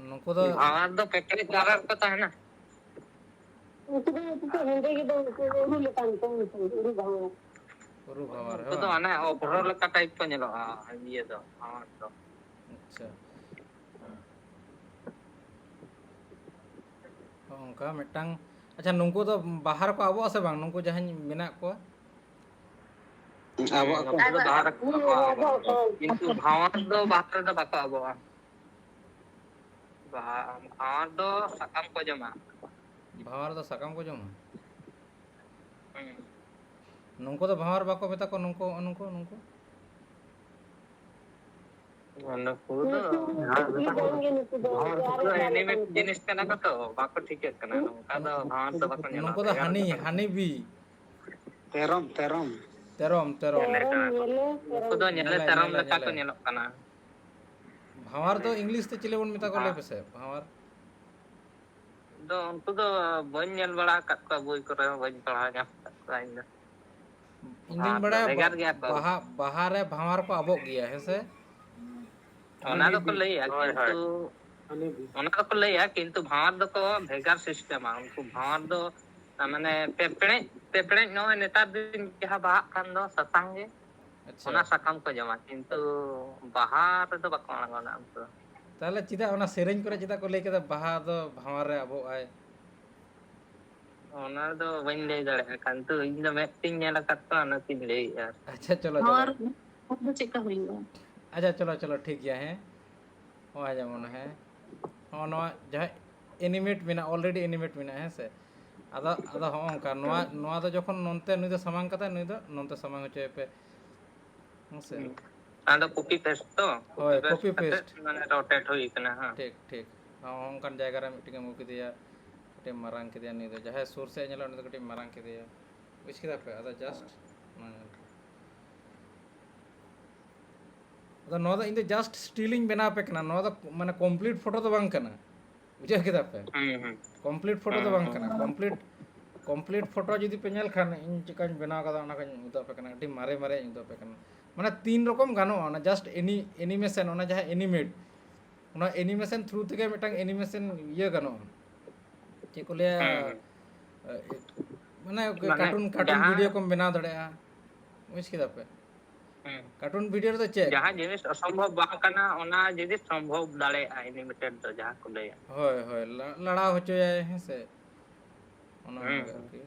ᱱᱩᱠᱩ ᱫᱚ ᱵᱷᱟᱶᱟᱨ ᱫᱚ ᱯᱮᱯᱮᱲᱮᱡ ᱫᱟᱨᱮ ᱨᱮᱠᱚ ᱛᱟᱦᱮᱱᱟ᱾ ᱩᱱᱠᱩ ᱫᱚ, ᱩᱱᱠᱩ ᱫᱚ ᱦᱮᱸᱫᱮ ᱜᱮ ᱫᱚ, ᱩᱱᱠᱩ ᱩᱨᱩ ᱞᱮᱠᱟᱱ ᱠᱚ, ᱩᱱᱠᱩ ᱩᱨᱩ ᱵᱷᱟᱶᱟᱨ᱾ ᱩᱨᱩ ᱵᱷᱟᱶᱟᱨ, ᱩᱱᱠᱩ ᱦᱮᱸ ᱫᱚ ᱵᱟᱝ? ᱦᱟᱱᱮ ᱚᱵᱷᱨᱚ ᱞᱮᱠᱟ ᱴᱟᱭᱤᱯ ᱠᱚ ᱧᱮᱞᱚᱜᱼᱟ, ᱤᱭᱟᱹ ᱫᱚ, ᱵᱷᱟᱶᱟᱨ ᱫᱚ᱾ ᱟᱪᱪᱷᱟ᱾ ᱦᱚᱸ, ᱚᱱᱠᱟ ᱢᱤᱫᱴᱟᱝ, ᱟᱪᱪᱷᱟ, ᱱᱩᱠᱩ ᱫᱚ ᱵᱟᱦᱟ ᱨᱮᱠᱚ ᱟᱵᱚᱜᱼᱟ ᱥᱮ ᱵᱟᱝ? ᱱᱩᱠᱩ ᱡᱟᱦᱟᱸᱧ ᱢᱮᱱᱟᱜ ᱠᱚᱣᱟ? ᱟᱵᱚᱜ ᱦᱩᱸ, ᱟᱠᱚ᱾ ᱱᱩᱠᱩ ᱫᱚ ᱵᱟᱦᱟ ᱨᱮᱠᱚ ᱟᱵᱚᱜᱼᱟ᱾ ᱠᱤᱱᱛᱩ ᱵᱷᱟᱶᱟᱨ ᱫᱚ ᱵᱟᱦᱟ ᱨᱮᱫᱚ ᱵᱟᱠᱚ ᱟᱵᱚᱜᱼᱟ᱾ ᱵᱟᱦᱟ, ᱵᱷᱟᱶᱟᱨ ᱫᱚ ᱥᱟᱠᱟᱢ ᱠᱚ ᱡᱚᱢᱟ᱾ ᱵᱷᱟᱶᱟᱨ ᱫᱚ ᱥᱟᱠᱟᱢ ᱠᱚ ᱡᱚᱢᱟ? ᱦᱩᱸ᱾ ᱱᱩᱠᱩ ᱫᱚ ᱵᱷᱟᱶᱟᱨ ᱵᱟᱠᱚ ᱢᱮᱛᱟ ᱠᱚᱣᱟ, ᱱᱩᱠᱩ, ᱱᱩᱠᱩ, ᱱᱩᱠᱩ? ᱱᱩᱠᱩ ᱫᱚ ᱱᱩᱠᱩ ᱵᱷᱟᱶᱟᱨ ᱫᱚ ᱵᱟᱝ ᱜᱮ, ᱱᱩᱠᱩ ᱫᱚ ᱵᱷᱟᱶᱟᱨ ᱫᱚ ᱟᱨ ᱮᱴᱟᱜ ᱮᱱᱤᱢᱮᱴ ᱨᱚᱠᱚᱢ ᱠᱚ᱾ ᱡᱤᱱᱤᱥ ᱠᱟᱱᱟ ᱠᱚ ᱛᱚ, ᱵᱟᱠᱚ ᱴᱷᱤᱠᱟᱹᱜ ᱠᱟᱱᱟ᱾ ᱱᱚᱝᱠᱟ ᱫᱚ ᱵᱷᱟᱶᱟᱨ ᱫᱚ ᱵᱟᱠᱚ ᱧᱮᱞᱚᱜᱼᱟ, ᱱᱩᱠᱩ ᱫᱚ ᱵᱷᱮᱜᱟᱨ ᱦᱟᱹᱱᱤ, ᱜᱮᱛᱟ ᱠᱚᱣᱟ᱾ ᱦᱟᱹᱱᱤ ᱵᱤ᱾ ᱛᱮᱨᱚᱢ, ᱛᱮᱨᱚᱢ᱾ ᱛᱮᱨᱚᱢ, ᱛᱮᱨᱚᱢ᱾ ᱛᱮᱨᱚᱢ, ᱧᱮᱞᱮ, ᱱᱩᱠᱩ ᱫᱚ ᱧᱮᱞᱮ ᱧᱮᱞᱮ, ᱛᱮᱨᱚᱢ ᱧᱮᱞᱮ, ᱞᱮᱠᱟ ᱠᱚ ᱧᱮᱞᱮ᱾ ᱧᱮᱞᱚᱜ ᱠᱟᱱᱟ᱾ ᱵᱷᱟᱶᱟᱨ ᱫᱚ ᱦᱩᱸ᱾ English ᱛᱮ ᱪᱤᱞᱤ ᱵᱚᱱ ᱢᱮᱛᱟ ᱠᱚᱣᱟ, ᱞᱟᱹᱭ ᱵᱷᱟ-, ᱯᱮᱥᱮ? ᱵᱷᱟᱶᱟᱨ? ᱫᱚ ᱩᱱᱠᱩ ᱫᱚ ᱵᱟᱹᱧ ᱧᱮᱞ ᱵᱟᱲᱟ ᱟᱠᱟᱫ ᱠᱚᱣᱟ, ᱵᱳᱭ ᱠᱚᱨᱮ ᱦᱚᱸ ᱵᱟᱹᱧ ᱯᱟᱲᱦᱟᱣ ᱧᱟᱢ ᱟᱠᱟᱫ ᱠᱚᱣᱟ ᱤᱧ ᱫᱚ᱾ ᱤᱧ ᱫᱩᱧ ᱵᱷᱟᱶᱟᱨ ᱫᱚ ᱵᱟᱲᱟᱭᱟ ᱵᱷᱮᱜᱟᱨ ᱵᱟ-, ᱜᱮᱭᱟ ᱠᱚ᱾ ᱵᱟᱦᱟ, ᱵᱟᱦᱟ ᱨᱮ ᱵᱷᱟᱶᱟᱨ ᱠᱚ ᱟᱵᱚᱜ ᱜᱮᱭᱟ, ᱦᱮᱸ ᱥᱮ? ᱚᱱᱟ ᱫᱚᱠᱚ ᱞᱟᱹᱭᱟ, ᱦᱳᱭ, ᱦᱳᱭ᱾ ᱠᱤᱱᱛᱩ ᱚᱱᱟ ᱫᱚᱠᱚ ᱞᱟᱹᱭᱟ, ᱠᱤᱱᱛᱩ ᱵᱷᱟᱶᱟᱨ ᱫᱚᱠᱚ ᱵᱷᱮᱜᱟᱨ ᱥᱤᱥᱴᱮᱢᱟ᱾ ᱩᱱᱠᱩ ᱵᱷᱟᱶᱟᱨ ᱫᱚ, ᱢᱟᱱᱮ, ᱯᱮᱯᱲᱮᱡ, ᱯᱮᱯᱲᱮᱡ ᱱᱚᱜᱼᱚᱭ ᱱᱮᱛᱟᱨ ᱫᱤᱱ ᱡᱟᱦᱟᱸ ᱵᱟᱦᱟᱜ ᱠᱟᱱ ᱫᱚ ᱥᱟᱥᱟᱝ ᱜᱮ, ᱟᱪᱪᱷᱟ᱾ ᱚᱱᱟ ᱥᱟᱠᱟᱢ ᱠᱚ ᱡᱚᱢᱟ, ᱠᱤᱱᱛᱩ ᱵᱟᱦᱟ ᱨᱮᱫᱚ ᱵᱟᱠᱚ ᱟᱬᱜᱚᱱᱟ ᱩᱱᱠᱩ ᱫᱚ᱾ ᱛᱟᱦᱚᱞᱮ ᱪᱮᱫᱟᱜ ᱚᱱᱟ ᱥᱮᱨᱮᱧ ᱠᱚᱨᱮ ᱪᱮᱫᱟᱜ ᱠᱚ ᱞᱟᱹᱭ ᱠᱮᱫᱟ, "ᱵᱟᱦᱟ ᱫᱚ ᱵᱷᱟᱶᱟᱨ ᱨᱮ ᱟᱵᱚᱜᱼᱟᱭ"? ᱚᱱᱟ ᱫᱚ ᱵᱟᱹᱧ ᱞᱟᱹᱭ ᱫᱟᱲᱮᱭᱟᱜᱼᱟ, ᱠᱤᱱᱛᱩ ᱤᱧ ᱫᱚ ᱢᱮᱫ ᱛᱤᱧ ᱧᱮᱞ ᱟᱠᱟᱫ ᱠᱚᱣᱟ, ᱚᱱᱟᱛᱤᱧ ᱞᱟᱹᱭᱮᱫᱼᱟ᱾ ᱟᱪᱪᱷᱟ, ᱪᱚᱞᱚ, ᱱᱚᱣᱟ ᱪᱚᱞᱚ᱾ ᱨᱮ ᱫᱚ ᱪᱮᱫ ᱞᱮᱠᱟ ᱦᱩᱭᱩᱜᱼᱟ? ᱟᱪᱪᱷᱟ, ᱪᱚᱞᱚ, ᱪᱚᱞᱚ, ᱴᱷᱤᱠ ᱜᱮᱭᱟ, ᱦᱮᱸ᱾ ᱱᱚᱜᱼᱚᱭ ᱡᱮᱢᱚᱱ, ᱦᱮᱸ, ᱱᱚᱜᱼᱚ ᱱᱚᱣᱟ ᱡᱟᱦᱟᱸ animate ᱢᱮᱱᱟᱜᱼᱟ, already animate ᱢᱮᱱᱟᱜᱼᱟ, ᱦᱮᱸ ᱥᱮ? ᱟᱫᱚ ᱟᱫᱚ ᱦᱚᱸᱜᱼᱚ ᱱᱚᱝᱠᱟ, ᱱᱚᱣᱟ ᱱᱚᱣᱟ ᱫᱚ ᱡᱚᱠᱷᱚᱱ ᱱᱚᱱᱛᱮ ᱱᱩᱭ ᱫᱚ ᱥᱟᱢᱟᱝ ᱠᱟᱛᱮ, ᱱᱩᱭ ᱫᱚ ᱱᱚᱱᱛᱮ ᱥᱟᱢᱟᱝ ᱦᱚᱪᱚᱭᱮ ᱯᱮ᱾ ᱦᱮᱸ ᱥᱮ? ᱦᱩᱸ᱾ ᱟᱫᱚ ᱠᱚᱯᱤ ᱯᱮᱥᱴ ᱛᱚ? ᱦᱳᱭ, ᱠᱚᱯᱤ ᱠᱚᱯᱤ ᱯᱮᱥᱴ ᱠᱟᱛᱮ ᱯᱮᱥᱴ᱾ ᱢᱟᱱᱮ ᱨᱳᱴᱮᱴ ᱦᱩᱭ ᱠᱟᱱᱟ, ᱦᱮᱸ᱾ ᱴᱷᱤᱠ, ᱴᱷᱤᱠ᱾ ᱦᱚᱸ, ᱚᱱᱠᱟᱱ ᱡᱟᱭᱜᱟ ᱨᱮ ᱢᱤᱫᱴᱮᱱ ᱮᱢ ᱟᱹᱜᱩ ᱠᱮᱫᱮᱭᱟ, ᱠᱟᱹᱴᱤᱡ ᱮᱢ ᱢᱟᱨᱟᱝ ᱠᱮᱫᱮᱭᱟ ᱱᱩᱭ ᱫᱚ᱾ ᱡᱟᱦᱟᱸᱭ ᱥᱩᱨ ᱥᱮᱫ ᱮ ᱧᱮᱞᱚᱜ, ᱩᱱᱤ ᱫᱚ ᱠᱟᱹᱴᱤᱡ ᱮᱢ ᱢᱟᱨᱟᱝ ᱠᱮᱫᱮᱭᱟ᱾ ᱵᱩᱡᱽ ᱠᱮᱫᱟ ᱯᱮ? ᱟᱫᱚ ᱡᱟᱥᱴ ᱚᱱᱟ ᱧᱮᱞ ᱯᱮ᱾ ᱟᱫᱚ ᱱᱚᱣᱟ ᱫᱚ ᱤᱧ ᱫᱚ ᱡᱟᱥᱴ ᱥᱴᱤᱞ ᱤᱧ ᱵᱮᱱᱟᱣ ᱟᱯᱮ ᱠᱟᱱᱟ, ᱱᱚᱣᱟ ᱫᱚ ᱢᱟᱱᱮ ᱠᱚᱢᱯᱞᱤᱴ ᱯᱷᱳᱴᱳ ᱫᱚ ᱵᱟᱝ ᱠᱟᱱᱟ, ᱵᱩᱡᱷᱟᱹᱣ ᱠᱮᱫᱟ ᱯᱮ? ᱦᱩᱸ, ᱦᱩᱸ᱾ ᱠᱚᱢᱯᱞᱤᱴ ᱯᱷᱳᱴᱳ ᱦᱩᱸ, ᱫᱚ ᱵᱟᱝ ᱦᱩᱸ, ᱠᱟᱱᱟ᱾ ᱦᱩᱸ᱾ ᱠᱚᱢᱯᱞᱤᱴ, ᱠᱚᱢᱯᱞᱤᱴ ᱯᱷᱳᱴᱳ ᱡᱩᱫᱤ ᱯᱮ ᱧᱮᱞ ᱠᱷᱟᱱ, ᱤᱧ ᱪᱮᱠᱟᱧ ᱵᱮᱱᱟᱣ ᱠᱟᱫᱟ, ᱚᱱᱟ ᱠᱚᱧ ᱩᱫᱩᱜ ᱟᱯᱮ ᱠᱟᱱᱟ᱾ ᱟᱹᱰᱤ ᱢᱟᱨᱮ ᱢᱟᱨᱮ ᱤᱧ ᱩᱫᱩᱜ ᱟᱯᱮ ᱠᱟᱱᱟ᱾ ᱢᱟᱱᱮ ᱛᱤᱱ ᱨᱚᱠᱚᱢ ᱜᱟᱱᱚᱜᱼᱟ, ᱚᱱᱟ ᱡᱟᱥᱴ ᱮᱱᱤ, ᱮᱱᱤᱢᱮᱥᱚᱱ, ᱚᱱᱟ ᱡᱟᱦᱟᱸ ᱮᱱᱤᱢᱮᱴ, ᱚᱱᱟ ᱮᱱᱤᱢᱮᱥᱚᱱ ᱛᱷᱨᱩ ᱛᱮᱜᱮ ᱢᱤᱫᱴᱟᱝ ᱮᱱᱤᱢᱮᱥᱚᱱ ᱤᱭᱟᱹ ᱜᱟᱱᱚᱜᱼᱟ, ᱪᱮᱫ ᱠᱚ ᱞᱟᱹᱭᱟ, ᱦᱩᱸ, ᱦᱩᱸ᱾ ᱮ, ᱢᱟᱱᱮ ᱢᱟᱱᱮ ᱠᱟᱨᱴᱩᱱ, ᱠᱟᱨᱴᱩᱱ ᱡᱟᱦᱟᱸ ᱵᱷᱤᱰᱤᱭᱳ ᱠᱚᱢ ᱵᱮᱱᱟᱣ ᱫᱟᱲᱮᱭᱟᱜᱼᱟ, ᱵᱩᱡᱽ ᱠᱮᱫᱟ ᱯᱮ? ᱦᱩᱸ᱾ ᱠᱟᱨᱴᱩᱱ ᱵᱷᱤᱰᱤᱭᱳ ᱨᱮᱫᱚ ᱪᱮᱫ? ᱡᱟᱦᱟᱸ ᱡᱤᱱᱤᱥ ᱚᱥᱚᱢᱵᱷᱚᱵ ᱵᱟᱝ ᱠᱟᱱᱟ, ᱚᱱᱟ ᱡᱤᱱᱤᱥ ᱥᱚᱢᱵᱷᱚᱵ ᱫᱟᱲᱮᱭᱟᱜᱼᱟ, ᱮᱱᱤᱢᱮᱴᱮᱰ ᱫᱚ ᱡᱟᱦᱟᱸ ᱠᱚ ᱞᱟᱹᱭᱟ᱾ ᱦᱳᱭ, ᱦᱳᱭ, ᱞᱟ-, ᱞᱟᱲᱟᱣ ᱦᱚᱪᱚᱭᱟᱭ, ᱦᱮᱸ ᱥᱮ? ᱚᱱᱟ ᱦᱩᱸ, ᱜᱮ ᱦᱩᱸ᱾ ᱟᱨᱠᱤ᱾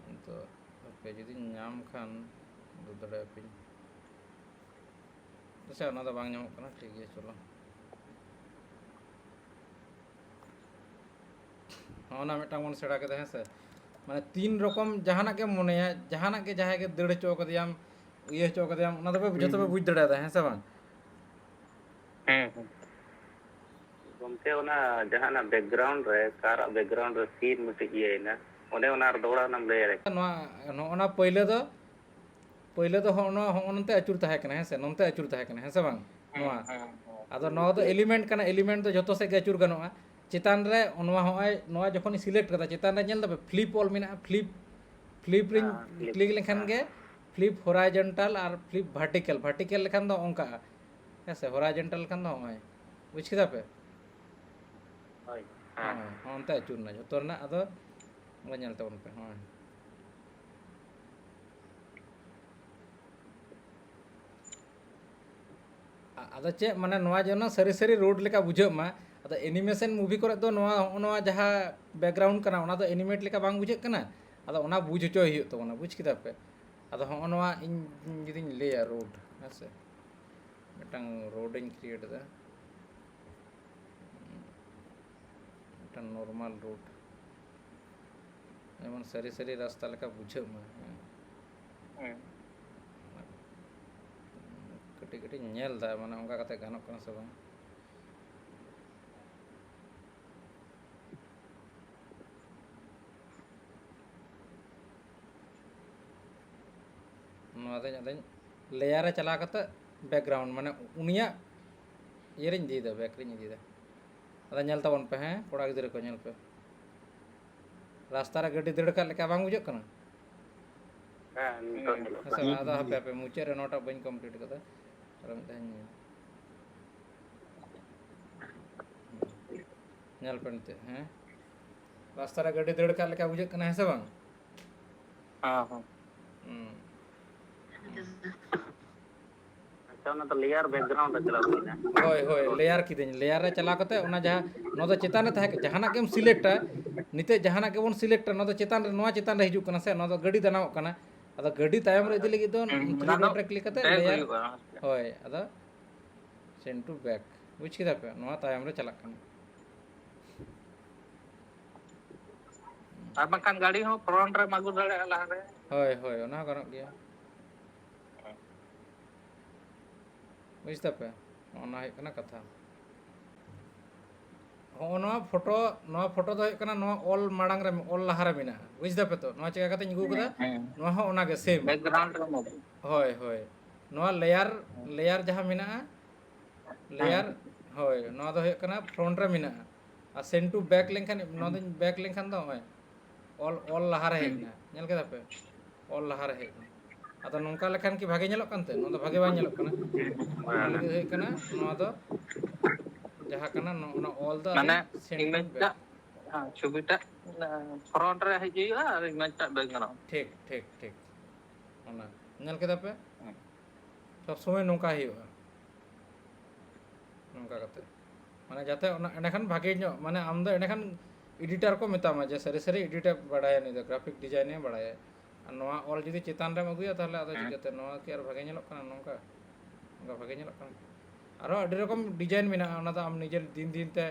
ᱱᱤᱛᱚᱜ ᱦᱟᱯᱮ ᱡᱩᱫᱤᱧ ᱧᱟᱢ ᱠᱷᱟᱱ ᱩᱫᱩᱜ ᱫᱟᱲᱮᱭᱟᱯᱮᱭᱟᱹᱧ᱾ ᱟᱪᱪᱷᱟ, ᱚᱱᱟ ᱫᱚ ᱵᱟᱝ ᱧᱟᱢᱚᱜ ᱠᱟᱱᱟ, ᱴᱷᱤᱠ ᱜᱮᱭᱟ, ᱪᱚᱞᱚ᱾ ᱦᱚᱸᱜᱼᱚ ᱱᱟ ᱢᱤᱫᱴᱟᱝ ᱵᱚᱱ ᱥᱮᱬᱟ ᱠᱮᱫᱟ, ᱦᱮᱸ ᱥᱮ? ᱢᱟᱱᱮ ᱛᱤᱱ ᱨᱚᱠᱚᱢ ᱡᱟᱦᱟᱱᱟᱜ ᱜᱮᱢ ᱢᱚᱱᱮᱭᱟ, ᱡᱟᱦᱟᱱᱟᱜ ᱜᱮ ᱡᱟᱦᱟᱸᱭ ᱜᱮ ᱫᱟᱹᱲ ᱦᱚᱪᱚ ᱠᱟᱫᱮᱭᱟᱢ, ᱤᱭᱟᱹ ᱦᱚᱪᱚ ᱠᱟᱫᱮᱭᱟᱢ, ᱚᱱᱟ ᱫᱚᱯᱮ ᱡᱷᱚᱛᱚ ᱯᱮ ᱵᱩᱡᱽ ᱫᱟᱲᱮᱭᱟᱫᱟ, ᱦᱮᱸ ᱥᱮ ᱵᱟᱝ? ᱦᱮᱸ, ᱦᱮᱸ᱾ ᱜᱚᱢᱠᱮ, ᱚᱱᱟ ᱡᱟᱦᱟᱱᱟᱜ ᱵᱮᱠᱜᱨᱟᱣᱩᱱᱰ ᱨᱮ, ᱠᱟᱨᱟᱜ ᱵᱮᱠᱜᱨᱟᱣᱩᱱᱰ ᱨᱮ ᱛᱤᱨ ᱢᱤᱫᱴᱤᱡ ᱤᱭᱟᱹᱭᱮᱱᱟ, ᱚᱱᱮ ᱚᱱᱟ ᱟᱨ ᱫᱚᱦᱲᱟ ᱚᱱᱟᱢ ᱞᱟᱹᱭ ᱫᱟᱲᱮᱭᱟᱜᱼᱟ? ᱱᱚᱣᱟ, ᱱᱚᱜᱼᱚ ᱱᱟ ᱯᱳᱭᱞᱳ ᱫᱚ, ᱯᱳᱭᱞᱳ ᱫᱚ ᱦᱚᱸᱜᱼᱚ ᱱᱚᱣᱟ, ᱦᱚᱸᱜᱼᱚ ᱱᱚᱱᱛᱮ ᱟᱹᱪᱩᱨ ᱛᱟᱦᱮᱸ ᱠᱟᱱᱟ, ᱦᱮᱸ ᱥᱮ? ᱱᱚᱱᱛᱮ ᱟᱹᱪᱩᱨ ᱛᱟᱦᱮᱸ ᱠᱟᱱᱟ, ᱦᱮᱸ ᱥᱮ ᱵᱟᱝ? ᱦᱮᱸ, ᱱᱚᱣᱟ᱾ ᱦᱮᱸ, ᱦᱮᱸ, ᱟᱫᱚ ᱦᱮᱸ, ᱱᱚᱣᱟ ᱫᱚ ᱦᱮᱸ᱾ ᱮᱞᱤᱢᱮᱱᱴ ᱠᱟᱱᱟ, ᱮᱞᱤᱢᱮᱱᱴ ᱫᱚ ᱡᱷᱚᱛᱚ ᱥᱮᱫ ᱜᱮ ᱟᱹᱪᱩᱨ ᱜᱟᱱᱚᱜᱼᱟ᱾ ᱪᱮᱛᱟᱱ ᱨᱮ ᱱᱚᱣᱟ, ᱦᱚᱸᱜᱼᱚᱭ ᱱᱚᱣᱟ ᱡᱚᱠᱷᱚᱱᱤᱧ ᱥᱤᱞᱮᱠᱴ ᱠᱟᱫᱟ, ᱪᱮᱛᱟᱱ ᱨᱮ ᱧᱮᱞ ᱫᱟᱯᱮ ᱯᱷᱞᱤᱯ ᱚᱞ ᱢᱮᱱᱟᱜᱼᱟ, ᱯᱷᱞᱤᱯ, ᱯᱷᱞᱤᱯ ᱨᱤᱧ ᱦᱮᱸ, ᱠᱞᱤᱠ᱾ ᱠᱞᱤᱠ ᱞᱮᱠᱷᱟᱱ ᱦᱮᱸ᱾ ᱜᱮ ᱯᱷᱞᱤᱯ ᱦᱚᱨᱟᱭᱡᱮᱱᱴᱟᱞ ᱟᱨ ᱯᱷᱞᱤᱯ ᱵᱷᱟᱨᱴᱤᱠᱟᱞ᱾ ᱵᱷᱟᱨᱴᱤᱠᱟᱞ ᱞᱮᱠᱷᱟᱱ ᱫᱚ ᱚᱱᱠᱟᱜᱼᱟ, ᱦᱮᱸ ᱥᱮ? ᱦᱚᱨᱟᱭᱡᱮᱱᱴᱟᱞ ᱞᱮᱠᱷᱟᱱ ᱫᱚ ᱦᱚᱸᱜᱼᱚᱭ, ᱵᱩᱡᱽ ᱠᱮᱫᱟ ᱯᱮ? ᱦᱳᱭ᱾ ᱦᱮᱸ, ᱦᱚᱸᱜᱼᱚᱭ ᱚᱱᱛᱮ ᱟᱹᱪᱩᱨ ᱮᱱᱟ ᱡᱷᱚᱛᱚ ᱨᱮᱱᱟᱜ᱾ ᱟᱫᱚ ᱚᱸᱰᱮ ᱧᱮᱞ ᱛᱟᱵᱚᱱ ᱯᱮ, ᱦᱚᱸᱜᱼᱚᱭ᱾ ᱟ-, ᱟᱫᱚ ᱪᱮᱫ, ᱢᱟᱱᱮ, ᱱᱚᱣᱟ ᱡᱮᱱᱚ ᱥᱟᱹᱨᱤ ᱥᱟᱹᱨᱤ ᱨᱳᱰ ᱞᱮᱠᱟ ᱵᱩᱡᱷᱟᱹᱜ ᱢᱟ᱾ ᱟᱫᱚ ᱮᱱᱤᱢᱮᱥᱚᱱ ᱢᱩᱵᱷᱤ ᱠᱚᱨᱮ ᱫᱚ ᱱᱚᱣᱟ, ᱦᱚᱸᱜᱼᱚ ᱱᱚᱣᱟ ᱡᱟᱦᱟᱸ ᱵᱮᱠᱜᱨᱟᱣᱩᱱᱰ ᱠᱟᱱᱟ, ᱚᱱᱟ ᱫᱚ ᱮᱱᱤᱢᱮᱴ ᱞᱮᱠᱟ ᱵᱟᱝ ᱵᱩᱡᱷᱟᱹᱜ ᱠᱟᱱᱟ᱾ ᱟᱫᱚ ᱚᱱᱟ ᱵᱩᱡᱽ ᱦᱚᱪᱚᱭ ᱦᱩᱭᱩᱜ ᱛᱟᱵᱚᱱᱟ, ᱵᱩᱡᱽ ᱠᱮᱫᱟ ᱯᱮ? ᱟᱫᱚ ᱦᱚᱸᱜᱼᱚ ᱱᱚᱣᱟ ᱤᱧ ᱡᱩᱫᱤᱧ ᱞᱟᱹᱭᱟ ᱨᱳᱰ, ᱦᱮᱸ ᱥᱮ, ᱢᱤᱫᱴᱟᱝ ᱨᱳᱰ ᱤᱧ ᱠᱨᱤᱭᱮᱴ ᱮᱫᱟ, ᱢᱤᱫᱴᱟᱝ ᱱᱚᱨᱢᱟᱞ ᱨᱳᱰ᱾ ᱡᱮᱢᱚᱱ ᱥᱟᱹᱨᱤ ᱥᱟᱹᱨᱤ ᱨᱟᱥᱛᱟ ᱞᱮᱠᱟ ᱵᱩᱡᱷᱟᱹᱜ ᱢᱟ᱾ ᱦᱮᱸ᱾ ᱦᱮᱸ᱾ ᱠᱟᱹᱴᱤᱡ ᱠᱟᱹᱴᱤᱡ ᱧᱮᱞ ᱮᱫᱟ, ᱢᱟᱱᱮ ᱚᱱᱠᱟ ᱠᱟᱛᱮ ᱜᱟᱱᱚᱜ ᱠᱟᱱᱟ ᱥᱮ ᱵᱟᱝ᱾ ᱱᱚᱣᱟ ᱫᱚᱧ ᱟᱫᱚᱧ ᱞᱮᱭᱟᱨ ᱨᱮ ᱪᱟᱞᱟᱣ ᱠᱟᱛᱮ ᱵᱮᱠᱜᱨᱟᱣᱩᱱᱰ, ᱢᱟᱱᱮ ᱩᱱᱤᱭᱟᱜ ᱤᱭᱟᱹ ᱨᱤᱧ ᱤᱫᱤᱭᱮᱫᱟ, ᱵᱮᱠ ᱨᱤᱧ ᱤᱫᱤᱭᱮᱫᱟ᱾ ᱟᱫᱚ ᱧᱮᱞ ᱛᱟᱵᱚᱱ ᱯᱮ, ᱦᱮᱸ, ᱠᱚᱲᱟ ᱜᱤᱫᱽᱨᱟᱹ ᱠᱚ ᱧᱮᱞ ᱯᱮ, ᱨᱟᱥᱛᱟ ᱨᱮ ᱜᱟᱹᱰᱤ ᱫᱟᱹᱲ ᱠᱟᱜ ᱞᱮᱠᱟ ᱵᱟᱝ ᱵᱩᱡᱷᱟᱹᱜ ᱠᱟᱱᱟ? ᱦᱮᱸ, ᱱᱤᱛᱚᱜ ᱧᱮᱞᱚᱜ ᱦᱮᱸ ᱥᱮ ᱠᱟᱱᱟ᱾ ᱵᱟᱝ? ᱟᱫᱚ ᱦᱟᱯᱮ ᱦᱟᱯᱮ, ᱢᱩᱪᱟᱹᱫ ᱨᱮ ᱱᱚᱣᱟᱴᱟᱜ ᱵᱟᱹᱧ ᱠᱚᱢᱯᱞᱤᱴ ᱠᱟᱫᱟ, ᱟᱨᱚ ᱢᱤᱫ ᱫᱷᱟᱣ ᱤᱧ ᱧᱮᱞᱟ᱾ ᱧᱮᱞ ᱯᱮ ᱱᱤᱛᱚᱜ, ᱦᱮᱸ, ᱨᱟᱥᱛᱟ ᱨᱮ ᱜᱟᱹᱰᱤ ᱫᱟᱹᱲ ᱠᱟᱜ ᱞᱮᱠᱟ ᱵᱩᱡᱷᱟᱹᱜ ᱠᱟᱱᱟ, ᱦᱮᱸ ᱥᱮ ᱵᱟᱝ? ᱦᱮᱸ, ᱦᱮᱸ᱾ ᱦᱩᱸ᱾ ᱟᱪᱪᱷᱟ, ᱚᱱᱟ ᱫᱚ ᱞᱮᱭᱟᱨ ᱵᱮᱠᱜᱨᱟᱣᱩᱱᱰ ᱨᱮ ᱪᱟᱞᱟᱣ ᱦᱩᱭᱱᱟ᱾ ᱦᱳᱭ, ᱦᱳᱭ, ᱞᱮᱭᱟᱨ ᱠᱤᱫᱟᱹᱧ᱾ ᱞᱮᱭᱟᱨ ᱨᱮ ᱪᱟᱞᱟᱣ ᱠᱟᱛᱮ ᱚᱱᱟ ᱡᱟᱦᱟᱸ, ᱱᱚᱣᱟ ᱫᱚ ᱪᱮᱛᱟᱱ ᱨᱮ ᱛᱟᱦᱮᱸ ᱠᱟᱱᱟ, ᱡᱟᱦᱟᱱᱟᱜ ᱜᱮᱢ ᱥᱤᱞᱮᱠᱴᱟ, ᱱᱤᱛᱚᱜ ᱡᱟᱦᱟᱱᱟᱜ ᱜᱮᱵᱚᱱ ᱥᱤᱞᱮᱠᱴᱟ, ᱱᱚᱣᱟ ᱫᱚ ᱪᱮᱛᱟᱱ ᱨᱮ, ᱱᱚᱣᱟ ᱪᱮᱛᱟᱱ ᱨᱮ ᱦᱤᱡᱩᱜ ᱠᱟᱱᱟ ᱥᱮ, ᱱᱚᱣᱟ ᱫᱚ ᱜᱟᱹᱰᱤ ᱫᱟᱱᱟᱣᱚᱜ ᱠᱟᱱᱟ᱾ ᱟᱫᱚ ᱜᱟᱹᱰᱤ ᱛᱟᱭᱚᱢ ᱨᱮ ᱤᱫᱤ ᱞᱟᱹᱜᱤᱫ ᱫᱚ ᱦᱩᱸ, ᱛᱷᱨᱤ ᱚᱱᱟ ᱫᱚ ᱰᱚᱴ ᱨᱮ ᱠᱞᱤᱠ ᱠᱟᱛᱮ ᱵᱮᱠ ᱞᱮᱭᱟᱨ, ᱦᱩᱭᱩᱜᱼᱟ᱾ ᱦᱳᱭ, ᱟᱫᱚ ᱥᱮᱱᱰ ᱴᱩ ᱵᱮᱠ, ᱵᱩᱡᱽ ᱠᱮᱫᱟ ᱯᱮ? ᱱᱚᱣᱟ ᱛᱟᱭᱚᱢ ᱨᱮ ᱪᱟᱞᱟᱜ ᱠᱟᱱᱟ᱾ ᱟᱨ ᱵᱟᱝᱠᱷᱟᱱ ᱜᱟᱹᱰᱤ ᱦᱚᱸ ᱯᱷᱨᱚᱱᱴ ᱨᱮᱢ ᱟᱹᱜᱩ ᱫᱟᱲᱮᱭᱟᱜᱼᱟ ᱞᱟᱦᱟᱨᱮ᱾ ᱦᱳᱭ, ᱦᱳᱭ, ᱚᱱᱟ ᱦᱚᱸ ᱜᱟᱱᱚᱜ ᱜᱮᱭᱟ᱾ ᱵᱩᱡᱽ ᱫᱟᱯᱮ? ᱚᱱᱟ ᱦᱩᱭᱩᱜ ᱠᱟᱱᱟ ᱠᱟᱛᱷᱟ᱾ ᱦᱚᱸᱜᱼᱚ ᱱᱚᱣᱟ ᱯᱷᱳᱴᱳ, ᱱᱚᱣᱟ ᱯᱷᱳᱴᱳ ᱫᱚ ᱦᱩᱭᱩᱜ ᱠᱟᱱᱟ, ᱱᱚᱣᱟ ᱚᱞ ᱢᱟᱲᱟᱝ ᱨᱮ, ᱚᱞ ᱞᱟᱦᱟ ᱨᱮ ᱢᱮᱱᱟᱜᱼᱟ᱾ ᱵᱩᱡᱽ ᱫᱟᱯᱮ ᱛᱚ? ᱱᱚᱣᱟ ᱪᱮᱠᱟ ᱠᱟᱛᱮᱧ ᱟᱹᱜᱩ ᱠᱟᱫᱟ? ᱦᱮᱸ, ᱦᱮᱸ᱾ ᱱᱚᱣᱟ ᱦᱚᱸ ᱚᱱᱟ ᱜᱮ, ᱥᱮᱢ᱾ ᱵᱮᱠᱜᱨᱟᱣᱩᱱᱰ ᱨᱮ ᱢᱚᱡᱽ᱾ ᱦᱳᱭ, ᱦᱳᱭ᱾ ᱱᱚᱣᱟ ᱞᱮᱭᱟᱨ, ᱦᱮᱸ᱾ ᱞᱮᱭᱟᱨ ᱡᱟᱦᱟᱸ ᱢᱮᱱᱟᱜᱼᱟ, ᱦᱮᱸ᱾ ᱞᱮᱭᱟᱨ, ᱦᱳᱭ, ᱱᱚᱣᱟ ᱫᱚ ᱦᱩᱭᱩᱜ ᱠᱟᱱᱟ ᱯᱷᱨᱚᱱᱴ ᱨᱮ ᱢᱮᱱᱟᱜᱼᱟ᱾ ᱟᱨ ᱥᱮᱱᱰ ᱴᱩ ᱵᱮᱠ ᱞᱮᱱᱠᱷᱟᱱ, ᱱᱚᱣᱟ ᱦᱮᱸ᱾ ᱫᱚᱧ ᱵᱮᱠ ᱞᱮᱱᱠᱷᱟᱱ ᱫᱚ ᱱᱚᱜᱼᱚᱭ ᱚᱞ, ᱚᱞ ᱞᱟᱦᱟ ᱨᱮ ᱦᱮᱡ ᱦᱮᱸ᱾ ᱮᱱᱟ᱾ ᱧᱮᱞ ᱠᱮᱫᱟ ᱯᱮ? ᱚᱞ ᱞᱟᱦᱟ ᱨᱮ ᱦᱮᱡ ᱮᱱᱟ᱾ ᱟᱫᱚ ᱱᱚᱝᱠᱟ ᱞᱮᱠᱷᱟᱱ ᱠᱤ ᱵᱷᱟᱜᱮ ᱧᱮᱞᱚᱜ ᱠᱟᱱᱛᱮ? ᱱᱚᱣᱟ ᱫᱚ ᱵᱷᱟᱜᱮ ᱵᱟᱝ ᱧᱮᱞᱚᱜ ᱠᱟᱱᱟ᱾ ᱦᱮᱸ᱾ ᱚᱱᱟ ᱞᱟᱹᱜᱤᱫ ᱦᱩᱭᱩᱜ ᱠᱟᱱᱟ, ᱱᱚᱣᱟ ᱫᱚ ᱡᱟᱦᱟᱸ ᱠᱟᱱᱟ, ᱱᱚ-, ᱚᱱᱟ ᱚᱞ ᱫᱚ ᱢᱟᱱᱮ ᱟᱫᱚᱧ ᱥᱮᱱᱰ ᱴᱩ ᱤᱢᱮᱡᱽ ᱵᱮᱠ᱾ ᱴᱟᱜ, ᱦᱮᱸ, ᱪᱷᱚᱵᱤᱴᱟᱜ, ᱚᱱᱟ ᱯᱷᱨᱚᱱᱴ ᱨᱮ ᱦᱮᱡ ᱦᱩᱭᱩᱜᱼᱟ ᱟᱨ ᱤᱢᱮᱡᱽ ᱴᱟᱜ ᱵᱮᱠ ᱜᱟᱱᱚᱜᱼᱟ᱾ ᱴᱷᱤᱠ, ᱴᱷᱤᱠ, ᱴᱷᱤᱠ᱾ ᱚᱱᱟ ᱧᱮᱞ ᱠᱮᱫᱟ ᱯᱮ? ᱦᱮᱸ᱾ ᱥᱚᱵ ᱥᱚᱢᱚᱭ ᱱᱚᱝᱠᱟ ᱦᱩᱭᱩᱜᱼᱟ᱾ ᱱᱚᱝᱠᱟ ᱠᱟᱛᱮ, ᱢᱟᱱᱮ, ᱡᱟᱛᱮ ᱚᱱᱟ ᱮᱸᱰᱮᱠᱷᱟᱱ ᱵᱷᱟᱜᱮ ᱧᱚᱜ, ᱢᱟᱱᱮ, ᱟᱢ ᱫᱚ ᱮᱸᱰᱮᱠᱷᱟᱱ ᱮᱰᱤᱴᱟᱨ ᱠᱚ ᱢᱮᱛᱟᱢᱟ ᱡᱮ ᱥᱟᱹᱨᱤ ᱥᱟᱹᱨᱤ ᱮᱰᱤᱴ ᱮ ᱵᱟᱲᱟᱭᱟ, ᱱᱩᱭ ᱫᱚ ᱜᱨᱟᱯᱷᱤᱠ ᱰᱤᱡᱟᱭᱤᱱ ᱮ ᱵᱟᱲᱟᱭᱟ᱾ ᱟᱨ ᱱᱚᱣᱟ ᱚᱞ ᱡᱩᱫᱤ ᱪᱮᱛᱟᱱ ᱨᱮᱢ ᱟᱹᱜᱩᱭᱟ, ᱛᱟᱦᱚᱞᱮ ᱟᱫᱚ ᱦᱮᱸ᱾ ᱪᱤᱠᱟᱹᱛᱮ ᱱᱚᱣᱟ ᱠᱤ ᱟᱨ ᱵᱷᱟᱜᱮ ᱧᱮᱞᱚᱜ ᱠᱟᱱᱟ ᱱᱚᱝᱠᱟ? ᱱᱚᱝᱠᱟ ᱵᱷᱟᱜᱮ ᱧᱮᱞᱚᱜ ᱠᱟᱱᱟ? ᱟᱨᱦᱚᱸ ᱟᱹᱰᱤ ᱨᱚᱠᱚᱢ ᱰᱤᱡᱟᱭᱤᱱ ᱢᱮᱱᱟᱜᱼᱟ, ᱚᱱᱟ ᱫᱚ ᱟᱢ ᱱᱤᱡᱮᱨ ᱫᱤᱱ ᱫᱤᱱ ᱛᱮ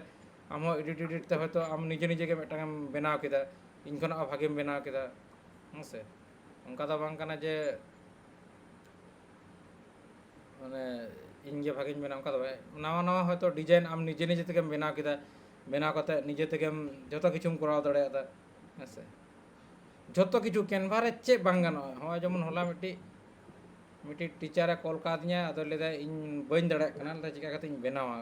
ᱟᱢ ᱦᱚᱸ ᱮᱰᱤᱴ ᱮᱰᱤᱴ ᱛᱮ ᱦᱚᱭᱛᱳ ᱟᱢ ᱱᱤᱡᱮ ᱱᱤᱡᱮ ᱜᱮ ᱢᱤᱫᱴᱟᱝ ᱮᱢ ᱵᱮᱱᱟᱣ ᱠᱮᱫᱟ᱾ ᱤᱧ ᱠᱷᱚᱱᱟᱜ ᱦᱚᱸ ᱵᱷᱟᱜᱮᱢ ᱵᱮᱱᱟᱣ ᱠᱮᱫᱟ, ᱦᱮᱸ ᱥᱮ? ᱚᱱᱠᱟ ᱫᱚ ᱵᱟᱝ ᱠᱟᱱᱟ ᱡᱮ ᱢᱟᱱᱮ ᱤᱧ ᱜᱮ ᱵᱷᱟᱜᱮᱧ ᱵᱮᱱᱟᱣᱟ, ᱚᱱᱠᱟ ᱫᱚ ᱵᱟᱝ᱾ ᱱᱟᱣᱟ ᱱᱟᱣᱟ ᱦᱚᱭᱛᱳ ᱰᱤᱡᱟᱭᱤᱱ ᱟᱢ ᱱᱤᱡᱮ ᱱᱤᱡᱮ ᱛᱮᱜᱮᱢ ᱵᱮᱱᱟᱣ ᱠᱮᱫᱟ, ᱵᱮᱱᱟᱣ ᱠᱟᱛᱮ ᱱᱤᱡᱮ ᱛᱮᱜᱮᱢ ᱡᱚᱛᱚ ᱠᱤᱪᱷᱩᱢ ᱠᱚᱨᱟᱣ ᱫᱟᱲᱮᱭᱟᱫᱟ, ᱦᱮᱸ ᱥᱮ? ᱡᱚᱛᱚ ᱠᱤᱪᱷᱩ ᱠᱮᱱᱵᱷᱟ ᱨᱮ ᱪᱮᱫ ᱵᱟᱝ ᱜᱟᱱᱚᱜᱼᱟ? ᱦᱚᱸᱜᱼᱚᱭ ᱡᱮᱢᱚᱱ ᱦᱚᱞᱟ ᱢᱤᱫᱴᱤᱡ ᱢᱤᱫᱴᱤᱡ ᱴᱤᱪᱟᱨᱮ ᱠᱚᱞ ᱠᱟᱣᱫᱤᱧᱟ, ᱟᱫᱚ ᱞᱟᱹᱭᱫᱟ ᱤᱧ ᱵᱟᱹᱧ ᱫᱟᱲᱮᱭᱟᱜ ᱠᱟᱱᱟ, ᱞᱟᱹᱭᱫᱟ ᱪᱤᱠᱟ ᱠᱟᱛᱮ ᱤᱧ ᱵᱮᱱᱟᱣᱟ,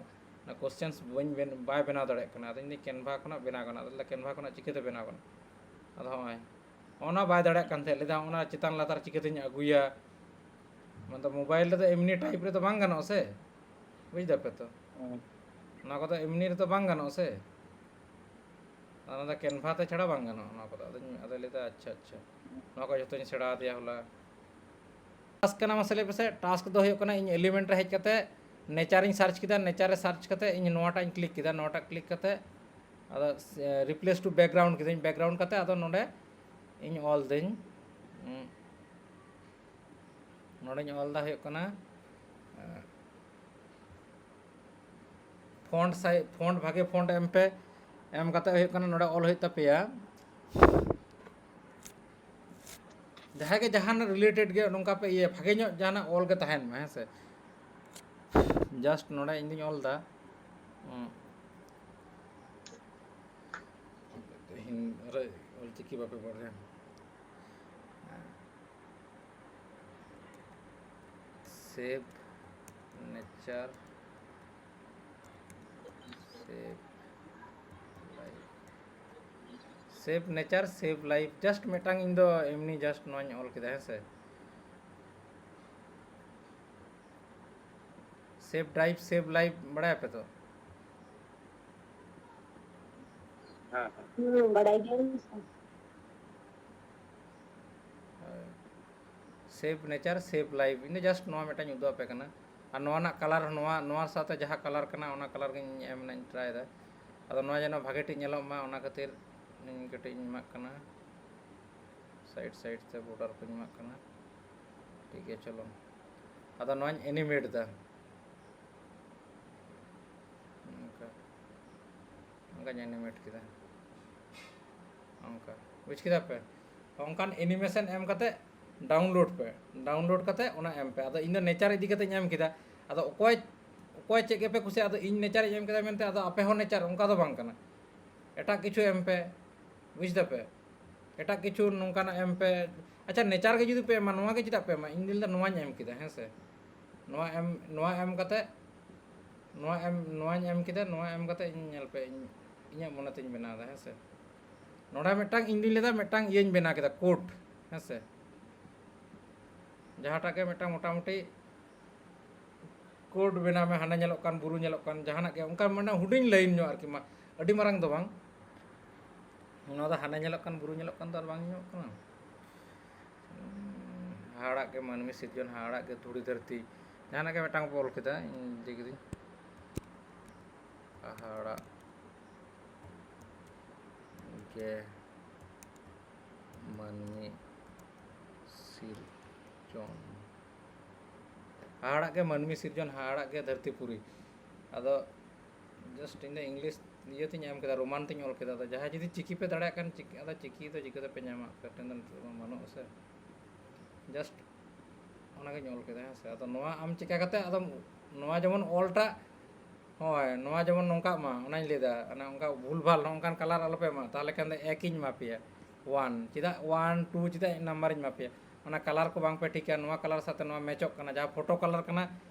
ᱚᱱᱟ ᱠᱚᱥᱪᱮᱱᱥ ᱵᱟᱹᱧ ᱵᱮᱱ ᱵᱟᱭ ᱵᱮᱱᱟᱣ ᱫᱟᱲᱮᱭᱟᱜ ᱠᱟᱱᱟ᱾ ᱟᱫᱚᱧ ᱞᱟᱹᱭᱫᱟ ᱠᱮᱱᱵᱷᱟ ᱠᱷᱚᱱᱟᱜ ᱵᱮᱱᱟᱣ ᱜᱟᱱᱚᱜᱼᱟ᱾ ᱟᱫᱚ ᱞᱟᱹᱭᱫᱟ ᱠᱮᱱᱵᱷᱟ ᱠᱷᱚᱱᱟᱜ ᱪᱤᱠᱟᱹᱛᱮ ᱵᱮᱱᱟᱣ ᱜᱟᱱᱚᱜᱼᱟ? ᱟᱫᱚ ᱦᱚᱸᱜᱼᱚᱭ ᱚᱱᱟ ᱵᱟᱭ ᱫᱟᱲᱮᱭᱟᱜ ᱠᱟᱱ ᱛᱟᱦᱮᱸᱫ, ᱞᱟᱹᱭᱫᱟ ᱚᱱᱟ ᱪᱮᱛᱟᱱ ᱞᱟᱛᱟᱨ ᱪᱤᱠᱟᱹᱛᱤᱧ ᱟᱹᱜᱩᱭᱟ? ᱢᱟᱱᱮ ᱢᱳᱵᱟᱭᱤᱞ ᱨᱮᱫᱚ ᱮᱢᱱᱤ ᱴᱟᱭᱤᱯ ᱨᱮᱫᱚ ᱵᱟᱝ ᱜᱟᱱᱚᱜᱼᱟ ᱥᱮ, ᱵᱩᱡᱽ ᱫᱟᱯᱮ ᱛᱚ? ᱚᱱᱟ ᱠᱚᱫᱚ ᱮᱢᱱᱤ ᱨᱮᱫᱚ ᱵᱟᱝ ᱜᱟᱱᱚᱜᱼᱟ ᱥᱮ, ᱚᱱᱟ ᱫᱚ ᱠᱮᱱᱵᱷᱟ ᱛᱮ ᱪᱷᱟᱲᱟ ᱵᱟᱝ ᱜᱟᱱᱚᱜᱼᱟ ᱚᱱᱟ ᱠᱚᱫᱚ᱾ ᱟᱫᱚᱧ ᱟᱫᱚ ᱞᱟᱹᱭᱫᱟ ᱟᱪᱪᱷᱟ ᱟᱪᱪᱷᱟ, ᱱᱚᱣᱟ ᱠᱚ ᱡᱷᱚᱛᱚᱧ ᱥᱮᱬᱟ ᱟᱫᱮᱭᱟ ᱦᱚᱞᱟ᱾ ᱴᱟᱥᱠ ᱠᱟᱱᱟ ᱢᱟᱥᱮ ᱞᱟᱹᱭ ᱯᱮᱥᱮ? ᱴᱟᱥᱠ ᱫᱚ ᱦᱩᱭᱩᱜ ᱠᱟᱱᱟ ᱤᱧ ᱮᱞᱤᱢᱮᱱᱴ ᱨᱮ ᱦᱮᱡ ᱠᱟᱛᱮ ᱱᱮᱪᱟᱨᱤᱧ ᱥᱟᱨᱪ ᱠᱮᱫᱟ, ᱱᱮᱪᱟᱨ ᱨᱮ ᱥᱟᱨᱪ ᱠᱟᱛᱮ ᱤᱧ ᱱᱚᱣᱟᱴᱟᱜ ᱤᱧ ᱠᱞᱤᱠ ᱠᱮᱫᱟ, ᱱᱚᱣᱟᱴᱟᱜ ᱠᱞᱤᱠ ᱠᱟᱛᱮ ᱟᱫᱚ ᱨᱤᱯᱞᱮᱥ ᱴᱩ ᱵᱮᱠᱜᱨᱟᱣᱩᱱᱰ ᱠᱤᱫᱟᱹᱧ, ᱵᱮᱠᱜᱨᱟᱣᱩᱱᱰ ᱠᱟᱛᱮ ᱟᱫᱚ ᱱᱚᱰᱮ ᱤᱧ ᱚᱞ ᱫᱟᱹᱧ, ᱩᱸ, ᱱᱚᱰᱮᱧ ᱚᱞ ᱫᱟ ᱦᱩᱭᱩᱜ ᱠᱟᱱᱟ ᱯᱷᱚᱱᱴ ᱥᱟᱭ ᱯᱷᱚᱱᱴ ᱵᱷᱟᱜᱮ ᱯᱷᱚᱱᱴ ᱮᱢ ᱯᱮ᱾ ᱮᱢ ᱠᱟᱛᱮ ᱦᱩᱭᱩᱜ ᱠᱟᱱᱟ ᱱᱚᱰᱮ ᱚᱞ ᱦᱩᱭᱩᱜ ᱛᱟᱯᱮᱭᱟ, ᱡᱟᱦᱟᱸᱭ ᱜᱮ ᱡᱟᱦᱟᱱ ᱨᱤᱞᱮᱴᱮᱰ ᱜᱮ ᱱᱚᱝᱠᱟ ᱯᱮ ᱤᱭᱟᱹ ᱵᱷᱟᱜᱮ ᱧᱚᱜ ᱡᱟᱦᱟᱱᱟᱜ ᱚᱞ ᱜᱮ ᱛᱟᱦᱮᱱ ᱢᱟ, ᱦᱮᱸ ᱥᱮ? ᱡᱟᱥᱴ ᱱᱚᱰᱮ ᱤᱧ ᱫᱩᱧ ᱚᱞ ᱫᱟ, ᱩᱸ, ᱦᱤᱱ-, ᱟᱨᱮ, ᱚᱞᱪᱤᱠᱤ ᱵᱟᱯᱮ ᱵᱟᱲᱟᱭᱟ? Save nature, save life, save nature, save life. Just ᱢᱤᱫᱴᱟᱝ ᱤᱧ ᱫᱚ ᱮᱢᱱᱤ ᱡᱟᱥᱴ ᱱᱚᱣᱟᱧ ᱚᱞ ᱠᱮᱫᱟ, ᱦᱮᱸ ᱥᱮ? ᱥᱮᱵᱷ ᱰᱨᱟᱭᱤᱵᱷ, ᱥᱮᱵᱷ ᱞᱟᱭᱤᱯᱷ ᱵᱟᱲᱟᱭᱟᱯᱮ ᱛᱚ? ᱦᱮᱸ, ᱦᱮᱸ᱾ ᱦᱩᱸ, ᱵᱟᱲᱟᱭ ᱜᱮᱭᱟᱹᱧ᱾ ᱥᱮᱵᱷ ᱱᱮᱪᱟᱨ, ᱥᱮᱵᱷ ᱞᱟᱭᱤᱯᱷ᱾ ᱤᱧ ᱫᱚ ᱡᱟᱥᱴ ᱱᱚᱣᱟ ᱢᱤᱫᱴᱟᱝ ᱩᱫᱩᱜ ᱟᱯᱮ ᱠᱟᱱᱟ᱾ ᱟᱨ ᱱᱚᱣᱟ ᱨᱮᱱᱟᱜ ᱠᱟᱞᱟᱨ, ᱱᱚᱣᱟ, ᱱᱚᱣᱟ ᱥᱟᱶᱛᱮ ᱡᱟᱦᱟᱸ ᱠᱟᱞᱟᱨ ᱠᱟᱱᱟ, ᱚᱱᱟ ᱠᱟᱞᱟᱨ ᱜᱤᱧ ᱮᱢ ᱨᱮᱱᱟᱜ ᱤᱧ ᱴᱨᱟᱭ ᱮᱫᱟ᱾ ᱟᱫᱚ ᱱᱚᱣᱟ ᱡᱮᱱᱚ ᱵᱷᱟᱜᱮ ᱴᱷᱤᱠ ᱧᱮᱞᱚᱜ ᱢᱟ, ᱚᱱᱟ ᱠᱷᱟᱹᱛᱤᱨ ᱤᱧ ᱠᱟᱹᱴᱤᱡ ᱤᱧ ᱮᱢᱟᱜ ᱠᱟᱱᱟ᱾ ᱥᱟᱭᱤᱰ ᱥᱟᱭᱤᱰ ᱛᱮ ᱵᱚᱰᱟᱨ ᱠᱚᱧ ᱮᱢᱟᱜ ᱠᱟᱱᱟ᱾ ᱴᱷᱤᱠ ᱜᱮᱭᱟ, ᱪᱚᱞᱚ᱾ ᱟᱫᱚ ᱱᱚᱣᱟᱧ ᱮᱱᱤᱢᱮᱴ ᱮᱫᱟ᱾ ᱚᱱᱠᱟ, ᱚᱱᱠᱟᱧ ᱮᱱᱤᱢᱮᱴ ᱠᱮᱫᱟ᱾ ᱚᱱᱠᱟ, ᱵᱩᱡᱽ ᱠᱮᱫᱟ ᱯᱮ? ᱚᱱᱠᱟᱱ ᱮᱱᱤᱢᱮᱥᱚᱱ ᱮᱢ ᱠᱟᱛᱮ ᱰᱟᱣᱩᱱᱞᱳᱰ ᱯᱮ᱾ ᱰᱟᱣᱩᱱᱞᱳᱰ ᱠᱟᱛᱮ ᱚᱱᱟ ᱮᱢ ᱯᱮ᱾ ᱟᱫᱚ ᱤᱧ ᱫᱚ ᱱᱮᱪᱟᱨ ᱤᱫᱤ ᱠᱟᱛᱮ ᱤᱧ ᱮᱢ ᱠᱮᱫᱟ᱾ ᱟᱫᱚ ᱚᱠᱚᱭ, ᱚᱠᱚᱭ ᱪᱮᱫ ᱜᱮᱯᱮ ᱠᱩᱥᱤᱭᱟᱜᱼᱟ, ᱟᱫᱚ ᱤᱧ ᱱᱮᱪᱟᱨ ᱤᱧ ᱮᱢ ᱠᱮᱫᱟ ᱢᱮᱱᱛᱮ ᱟᱫᱚ ᱟᱯᱮ ᱦᱚᱸ ᱱᱮᱪᱟᱨ, ᱚᱱᱠᱟ ᱫᱚ ᱵᱟᱝ ᱠᱟᱱᱟ᱾ ᱮᱴᱟᱜ ᱠᱤᱪᱷᱩ ᱮᱢ ᱯᱮ, ᱵᱩᱡᱽ ᱫᱟᱯᱮ? ᱮᱴᱟᱜ ᱠᱤᱪᱷᱩ ᱱᱚᱝᱠᱟᱱᱟᱜ ᱮᱢ ᱯᱮ᱾ ᱟᱪᱪᱷᱟ, ᱱᱮᱪᱟᱨ ᱜᱮ ᱡᱩᱫᱤ ᱯᱮ ᱮᱢᱟ, ᱱᱚᱣᱟ ᱜᱮ ᱪᱮᱫᱟᱜ ᱯᱮ ᱮᱢᱟ? ᱤᱧ ᱫᱚ ᱱᱚᱣᱟᱧ ᱮᱢ ᱠᱮᱫᱟ, ᱦᱮᱸ ᱥᱮ? ᱱᱚᱣᱟ ᱮᱢ, ᱱᱚᱣᱟ ᱮᱢ ᱠᱟᱛᱮ, ᱱᱚᱣᱟ ᱮᱢ, ᱱᱚᱣᱟᱧ ᱮᱢ ᱠᱮᱫᱟ, ᱱᱚᱣᱟ ᱮᱢ ᱠᱟᱛᱮ ᱤᱧ, ᱧᱮᱞ ᱯᱮ, ᱤᱧ, ᱤᱧᱟᱹᱜ ᱢᱚᱱᱮ ᱛᱤᱧ ᱵᱮᱱᱟᱣ ᱮᱫᱟ, ᱦᱮᱸ ᱥᱮ? ᱱᱚᱰᱮ ᱢᱤᱫᱴᱟᱝ, ᱤᱧ ᱫᱩᱧ ᱞᱟᱹᱭᱫᱟ, ᱢᱤᱫᱴᱟᱝ ᱤᱭᱟᱹᱧ ᱵᱮᱱᱟᱣ ᱠᱮᱫᱟ, ᱠᱳᱰ, ᱦᱮᱸ ᱥᱮ? ᱡᱟᱦᱟᱸᱴᱟᱜ ᱜᱮ ᱢᱤᱫᱴᱟᱝ ᱢᱚᱴᱟᱢᱩᱴᱤ ᱠᱳᱰ ᱵᱮᱱᱟᱣ ᱢᱮ, ᱦᱟᱸᱰᱮ ᱧᱮᱞᱚᱜ ᱠᱟᱱ ᱵᱩᱨᱩ ᱧᱮᱞᱚᱜ ᱠᱟᱱ, ᱡᱟᱦᱟᱱᱟᱜ ᱜᱮ ᱚᱱᱠᱟ, ᱢᱟᱱᱮ, ᱦᱩᱰᱤᱧ ᱞᱟᱭᱤᱱ ᱧᱚᱜ ᱟᱨᱠᱤ, ᱢᱟ, ᱟᱹᱰᱤ ᱢᱟᱨᱟᱝ ᱫᱚ ᱵᱟᱝ᱾ ᱱᱚᱣᱟ ᱫᱚ ᱦᱟᱸᱰᱮ ᱧᱮᱞᱚᱜ ᱠᱟᱱ ᱵᱩᱨᱩ ᱧᱮᱞᱚᱜ ᱠᱟᱱ ᱫᱚ ᱟᱨ ᱵᱟᱝ ᱧᱮᱞᱚᱜ ᱠᱟᱱᱟ᱾ ᱦᱟᱦᱟᱲᱟᱜ ᱜᱮ ᱢᱟᱹᱱᱢᱤ ᱥᱤᱨᱡᱚᱱ, ᱦᱟᱦᱟᱲᱟᱜ ᱜᱮ ᱫᱷᱩᱲᱤ ᱫᱷᱟᱹᱨᱛᱤ, ᱡᱟᱦᱟᱱᱟᱜ ᱜᱮ ᱢᱤᱫᱴᱟᱝ ᱵᱚ ᱚᱞ ᱠᱮᱫᱟ, ᱤᱧ ᱞᱟᱹᱭ ᱠᱤᱫᱟᱹᱧ, ᱦᱟᱦᱟᱲᱟᱜ ᱜᱮ ᱢᱟᱹᱱᱢᱤ ᱥᱤᱨᱡᱚᱱ, ᱦᱟᱦᱟᱲᱟᱜ ᱜᱮ ᱢᱟᱹᱱᱢᱤ ᱥᱤᱨᱡᱚᱱ, ᱦᱟᱦᱟᱲᱟᱜ ᱜᱮ ᱫᱷᱟᱹᱨᱛᱤ ᱯᱩᱨᱤ᱾ ᱟᱫᱚ just ᱤᱧ ᱫᱚ ᱤᱝᱞᱤᱥ ᱤᱭᱟᱹ ᱛᱤᱧ ᱮᱢ ᱠᱮᱫᱟ, ᱨᱳᱢᱟᱱ ᱛᱤᱧ ᱚᱞ ᱠᱮᱫᱟ᱾ ᱟᱫᱚ ᱡᱟᱦᱟᱸᱭ ᱡᱩᱫᱤ ᱪᱤᱠᱤ ᱯᱮ ᱫᱟᱲᱮᱭᱟᱜ ᱠᱷᱟᱱ, ᱪᱤᱠᱤ, ᱟᱫᱚ ᱪᱤᱠᱤ ᱫᱚ ᱪᱤᱠᱟᱹ ᱛᱮᱯᱮ ᱧᱟᱢᱟ? ᱟᱯᱮ ᱴᱷᱮᱱ ᱫᱚ ᱱᱤᱛᱚᱜ ᱫᱚ ᱵᱟᱹᱱᱩᱜᱼᱟ ᱥᱮ᱾ Just ᱚᱱᱟᱜᱤᱧ ᱚᱞ ᱠᱮᱫᱟ, ᱦᱮᱸ ᱥᱮ᱾ ᱟᱫᱚ ᱱᱚᱣᱟ ᱟᱢ ᱪᱤᱠᱟ ᱠᱟᱛᱮ ᱟᱫᱚᱢ, ᱱᱚᱣᱟ ᱡᱮᱢᱚᱱ ᱚᱞᱴᱟᱜ, ᱦᱳᱭ, ᱱᱚᱣᱟ ᱡᱮᱢᱚᱱ ᱱᱚᱝᱠᱟᱜ ᱢᱟ, ᱚᱱᱟᱧ ᱞᱟᱹᱭᱫᱟ, ᱚᱱᱮ ᱚᱱᱠᱟ ᱵᱷᱩᱞ ᱵᱷᱟᱞ ᱱᱚᱜᱼᱚ ᱱᱚᱝᱠᱟᱱ ᱠᱟᱞᱟᱨ ᱟᱞᱚᱯᱮ ᱮᱢᱟ, ᱛᱟᱦᱚᱞᱮ ᱠᱷᱟᱱ ᱫᱚ ᱮᱠᱤᱧ ᱮᱢᱟ ᱯᱮᱭᱟ, ᱚᱣᱟᱱ᱾ ᱪᱮᱫᱟᱜ ᱚᱣᱟᱱ, ᱴᱩ, ᱪᱮᱫᱟᱜ ᱱᱟᱢᱵᱟᱨᱤᱧ ᱮᱢᱟ ᱯᱮᱭᱟ? ᱚᱱᱟ ᱠᱟᱞᱟᱨ ᱠᱚ ᱵᱟᱝ ᱯᱮ ᱴᱷᱤᱠᱟ, ᱱᱚᱣᱟ ᱠᱟᱞᱟᱨ ᱥᱟᱶᱛᱮ ᱱᱚᱣᱟ ᱢᱮᱪᱚᱜ ᱠᱟᱱᱟ, ᱡᱟᱦᱟᱸ ᱯᱷᱳᱴᱳ ᱠᱟᱞᱟᱨ ᱠᱟᱱᱟ,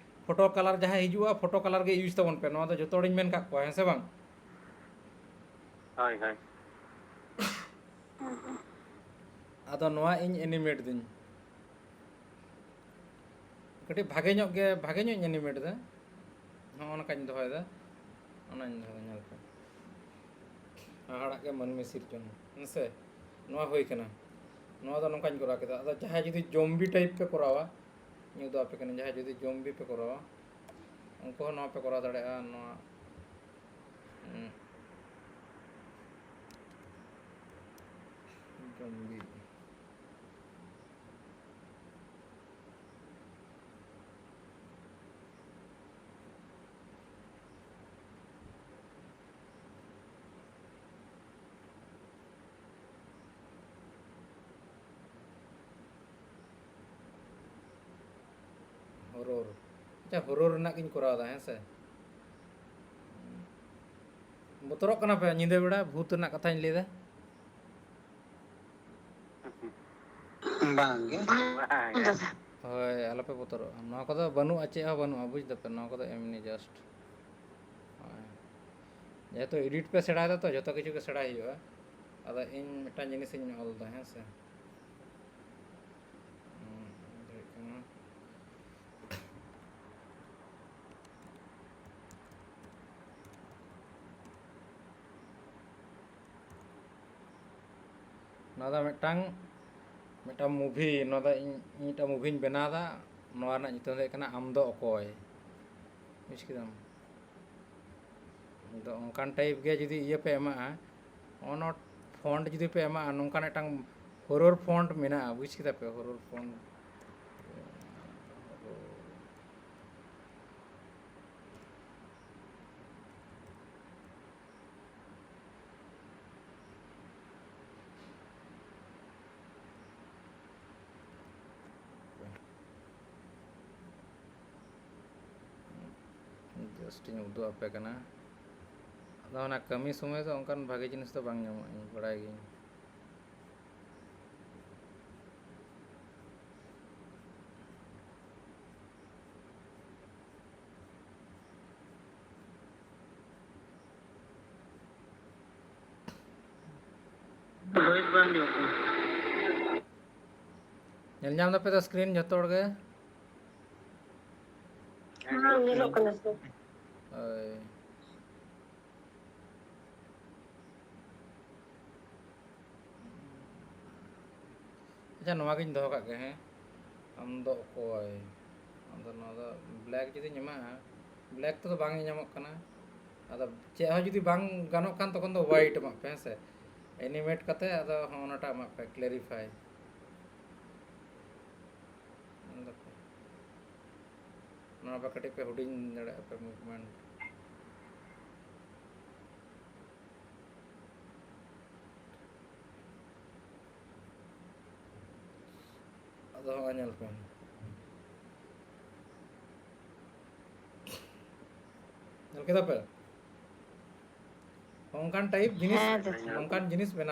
ᱯᱷᱳᱴᱳ ᱠᱟᱞᱟᱨ ᱡᱟᱦᱟᱸ ᱦᱤᱡᱩᱜᱼᱟ, ᱯᱷᱳᱴᱳ ᱠᱟᱞᱟᱨ ᱜᱮ ᱤᱭᱩᱡᱽ ᱛᱟᱵᱚᱱ ᱯᱮ, ᱱᱚᱣᱟ ᱫᱚ ᱡᱚᱛᱚ ᱦᱚᱲᱤᱧ ᱢᱮᱱ ᱠᱟᱜ ᱠᱚᱣᱟ, ᱦᱮᱸ ᱥᱮ ᱵᱟᱝ? ᱦᱳᱭ, ᱦᱳᱭ᱾ ᱟᱫᱚ ᱱᱚᱣᱟ ᱤᱧ ᱮᱱᱤᱢᱮᱴ ᱫᱟᱹᱧ, ᱠᱟᱹᱴᱤᱡ ᱵᱷᱟᱜᱮ ᱧᱚᱜ ᱜᱮ, ᱵᱷᱟᱜᱮ ᱧᱚᱜ ᱤᱧ ᱮᱱᱤᱢᱮᱴ ᱫᱟ᱾ ᱱᱚᱜᱼᱚ ᱱᱚᱝᱠᱟᱧ ᱫᱚᱦᱚᱭᱮᱫᱟ, ᱚᱱᱟᱧ ᱫᱚᱦᱚᱭᱫᱟ, ᱧᱮᱞ ᱯᱮ᱾ ᱦᱟᱦᱟᱲᱟᱜ ᱜᱮ ᱢᱟᱹᱱᱢᱤ ᱥᱤᱨᱡᱚᱱ, ᱦᱮᱸ ᱥᱮ? ᱱᱚᱣᱟ ᱦᱩᱭ ᱠᱟᱱᱟ᱾ ᱱᱚᱣᱟ ᱫᱚ ᱱᱚᱝᱠᱟᱧ ᱠᱚᱨᱟᱣ ᱠᱮᱫᱟ᱾ ᱟᱫᱚ ᱡᱟᱦᱟᱸᱭ ᱡᱩᱫᱤ ᱡᱚᱢᱵᱤ ᱴᱟᱭᱤᱯ ᱯᱮ ᱠᱚᱨᱟᱣᱟ, ᱤᱧ ᱩᱫᱩᱜ ᱟᱯᱮ ᱠᱟᱹᱱᱟᱹᱧ, ᱡᱟᱦᱟᱸᱭ ᱡᱩᱫᱤ ᱡᱚᱢᱵᱤ ᱯᱮ ᱠᱚᱨᱟᱣᱟ, ᱩᱱᱠᱩ ᱦᱚᱸ ᱱᱚᱣᱟ ᱯᱮ ᱠᱚᱨᱟᱣ ᱫᱟᱲᱮᱭᱟᱜᱼᱟ᱾ ᱱᱚᱣᱟ, ᱩᱸ, ᱡᱚᱢᱵᱤ᱾ ᱦᱚᱨᱚᱨ᱾ ᱟᱪᱪᱷᱟ, ᱦᱚᱨᱚᱨ ᱨᱮᱱᱟᱜ ᱜᱤᱧ ᱠᱚᱨᱟᱣ ᱮᱫᱟ, ᱦᱮᱸ ᱥᱮ? ᱵᱚᱛᱚᱨᱚᱜ ᱠᱟᱱᱟ ᱯᱮ ᱧᱤᱫᱟᱹ ᱵᱮᱲᱟ ᱵᱷᱩᱛ ᱨᱮᱱᱟᱜ ᱠᱟᱛᱷᱟᱧ ᱞᱟᱹᱭ ᱮᱫᱟ? ᱵᱟᱝ ᱜᱮ᱾ ᱦᱳᱭ, ᱟᱞᱚᱯᱮ ᱵᱚᱛᱚᱨᱚᱜᱼᱟ, ᱱᱚᱣᱟ ᱠᱚᱫᱚ ᱵᱟᱹᱱᱩᱜᱼᱟ, ᱪᱮᱫ ᱦᱚᱸ ᱵᱟᱹᱱᱩᱜᱼᱟ, ᱵᱩᱡᱽ ᱫᱟᱯᱮ? ᱱᱚᱣᱟ ᱠᱚᱫᱚ ᱮᱢᱱᱤ just᱾ ᱦᱳᱭ, ᱡᱮᱦᱮᱛᱩ edit ᱯᱮ ᱥᱮᱬᱟᱭᱮᱫᱟ ᱛᱚ, ᱡᱚᱛᱚ ᱠᱤᱪᱷᱩ ᱜᱮ ᱥᱮᱬᱟᱭ ᱦᱩᱭᱩᱜᱼᱟ᱾ ᱟᱫᱚ ᱤᱧ ᱢᱤᱫᱴᱟᱝ ᱡᱤᱱᱤᱥᱤᱧ ᱚᱞ ᱮᱫᱟ, ᱦᱮᱸ ᱥᱮ? ᱦᱩᱸ, ᱦᱩᱭᱩᱜ ᱠᱟᱱᱟ᱾ ᱱᱚᱣᱟ ᱫᱚ ᱢᱤᱫᱴᱟᱝ, ᱢᱤᱫᱴᱟᱝ movie, ᱱᱚᱣᱟ ᱫᱚ ᱤᱧ, ᱤᱧ ᱢᱤᱫᱴᱟᱝ movieᱧ ᱵᱮᱱᱟᱣ ᱮᱫᱟ᱾ ᱱᱚᱣᱟ ᱨᱮᱱᱟᱜ ᱧᱩᱛᱩᱢ ᱫᱚ ᱦᱩᱭᱩᱜ ᱠᱟᱱᱟ ᱟᱢ ᱫᱚ ᱚᱠᱚᱭ, ᱵᱩᱡᱽ ᱠᱮᱫᱟᱢ? ᱟᱫᱚ ᱚᱱᱠᱟᱱ type ᱜᱮ ᱡᱩᱫᱤ ᱤᱭᱟᱹ ᱯᱮ ᱮᱢᱟᱜᱼᱟ, ᱚᱱᱚ font ᱡᱩᱫᱤ ᱯᱮ ᱮᱢᱟᱜᱼᱟ, ᱱᱚᱝᱠᱟᱱ ᱢᱤᱫᱴᱟᱝ horror font ᱢᱮᱱᱟᱜᱼᱟ, ᱵᱩᱡᱽ ᱠᱮᱫᱟ ᱯᱮ? Horror font᱾ Just ᱤᱧ ᱩᱫᱩᱜ ᱟᱯᱮ ᱠᱟᱱᱟ᱾ ᱟᱫᱚ ᱚᱱᱟ ᱠᱟᱹᱢᱤ ᱥᱚᱢᱚᱭ ᱫᱚ ᱚᱱᱠᱟᱱ ᱵᱷᱟᱜᱮ ᱡᱤᱱᱤᱥ ᱫᱚ ᱵᱟᱝ ᱧᱟᱢᱚᱜᱼᱟ, ᱤᱧ ᱵᱟᱲᱟᱭ ᱜᱤᱭᱟᱹᱧ᱾ ᱵᱷᱚᱭᱮᱥ ᱵᱟᱝ ᱟᱸᱡᱚᱢᱚᱜ ᱠᱟᱱᱟ᱾ ᱧᱮᱞ ᱧᱟᱢ ᱫᱟᱯᱮ ᱛᱚ screen ᱡᱷᱚᱛᱚ ᱦᱚᱲ ᱜᱮ? ᱦᱮᱸ, ᱧᱮᱞᱚᱜ ᱠᱟᱱᱟ ᱥᱮ? ᱦᱳᱭ᱾ ᱟᱪᱪᱷᱟ, ᱱᱚᱣᱟᱜᱤᱧ ᱫᱚᱦᱚ ᱠᱟᱜ ᱜᱮ, ᱦᱮᱸ᱾ ᱟᱢ ᱫᱚ ᱚᱠᱚᱭ? ᱟᱫᱚ ᱱᱚᱣᱟ ᱫᱚ black ᱡᱩᱫᱤᱧ ᱮᱢᱟᱜᱼᱟ, black ᱛᱮᱫᱚ ᱵᱟᱝ ᱧᱮᱧᱟᱢᱚᱜ ᱠᱟᱱᱟ᱾ ᱟᱫᱚ ᱪᱮᱫ ᱦᱚᱸ ᱡᱩᱫᱤ ᱵᱟᱝ ᱜᱟᱱᱚᱜ ᱠᱟᱱ, ᱛᱚᱠᱷᱚᱱ ᱫᱚ white ᱮᱢᱟᱜ ᱯᱮ, ᱦᱮᱸ ᱥᱮ? Animate ᱠᱟᱛᱮ ᱟᱫᱚ ᱦᱚᱸᱜᱼᱚ ᱱᱟᱴᱟᱜ ᱮᱢᱟᱜ ᱯᱮ, clarify᱾ ᱧᱮᱞ ᱫᱟᱯᱮ? ᱱᱚᱣᱟ ᱯᱮ ᱠᱟᱹᱴᱤᱡ ᱯᱮ ᱦᱩᱰᱤᱧ ᱫᱟᱲᱮᱭᱟᱜᱼᱟ ᱯᱮ movement᱾ ᱟᱫᱚ ᱦᱚᱸᱜᱼᱚᱭ ᱧᱮᱞ ᱯᱮ᱾ ᱠᱮᱫᱟ ᱯᱮ? ᱚᱱᱠᱟᱱ ᱴᱟᱭᱤᱯ ᱡᱤᱱᱤᱥ, ᱦᱮᱸ ᱫᱟᱫᱟ᱾ ᱚᱱᱠᱟᱱ ᱡᱤᱱᱤᱥ ᱵᱮᱱᱟᱣ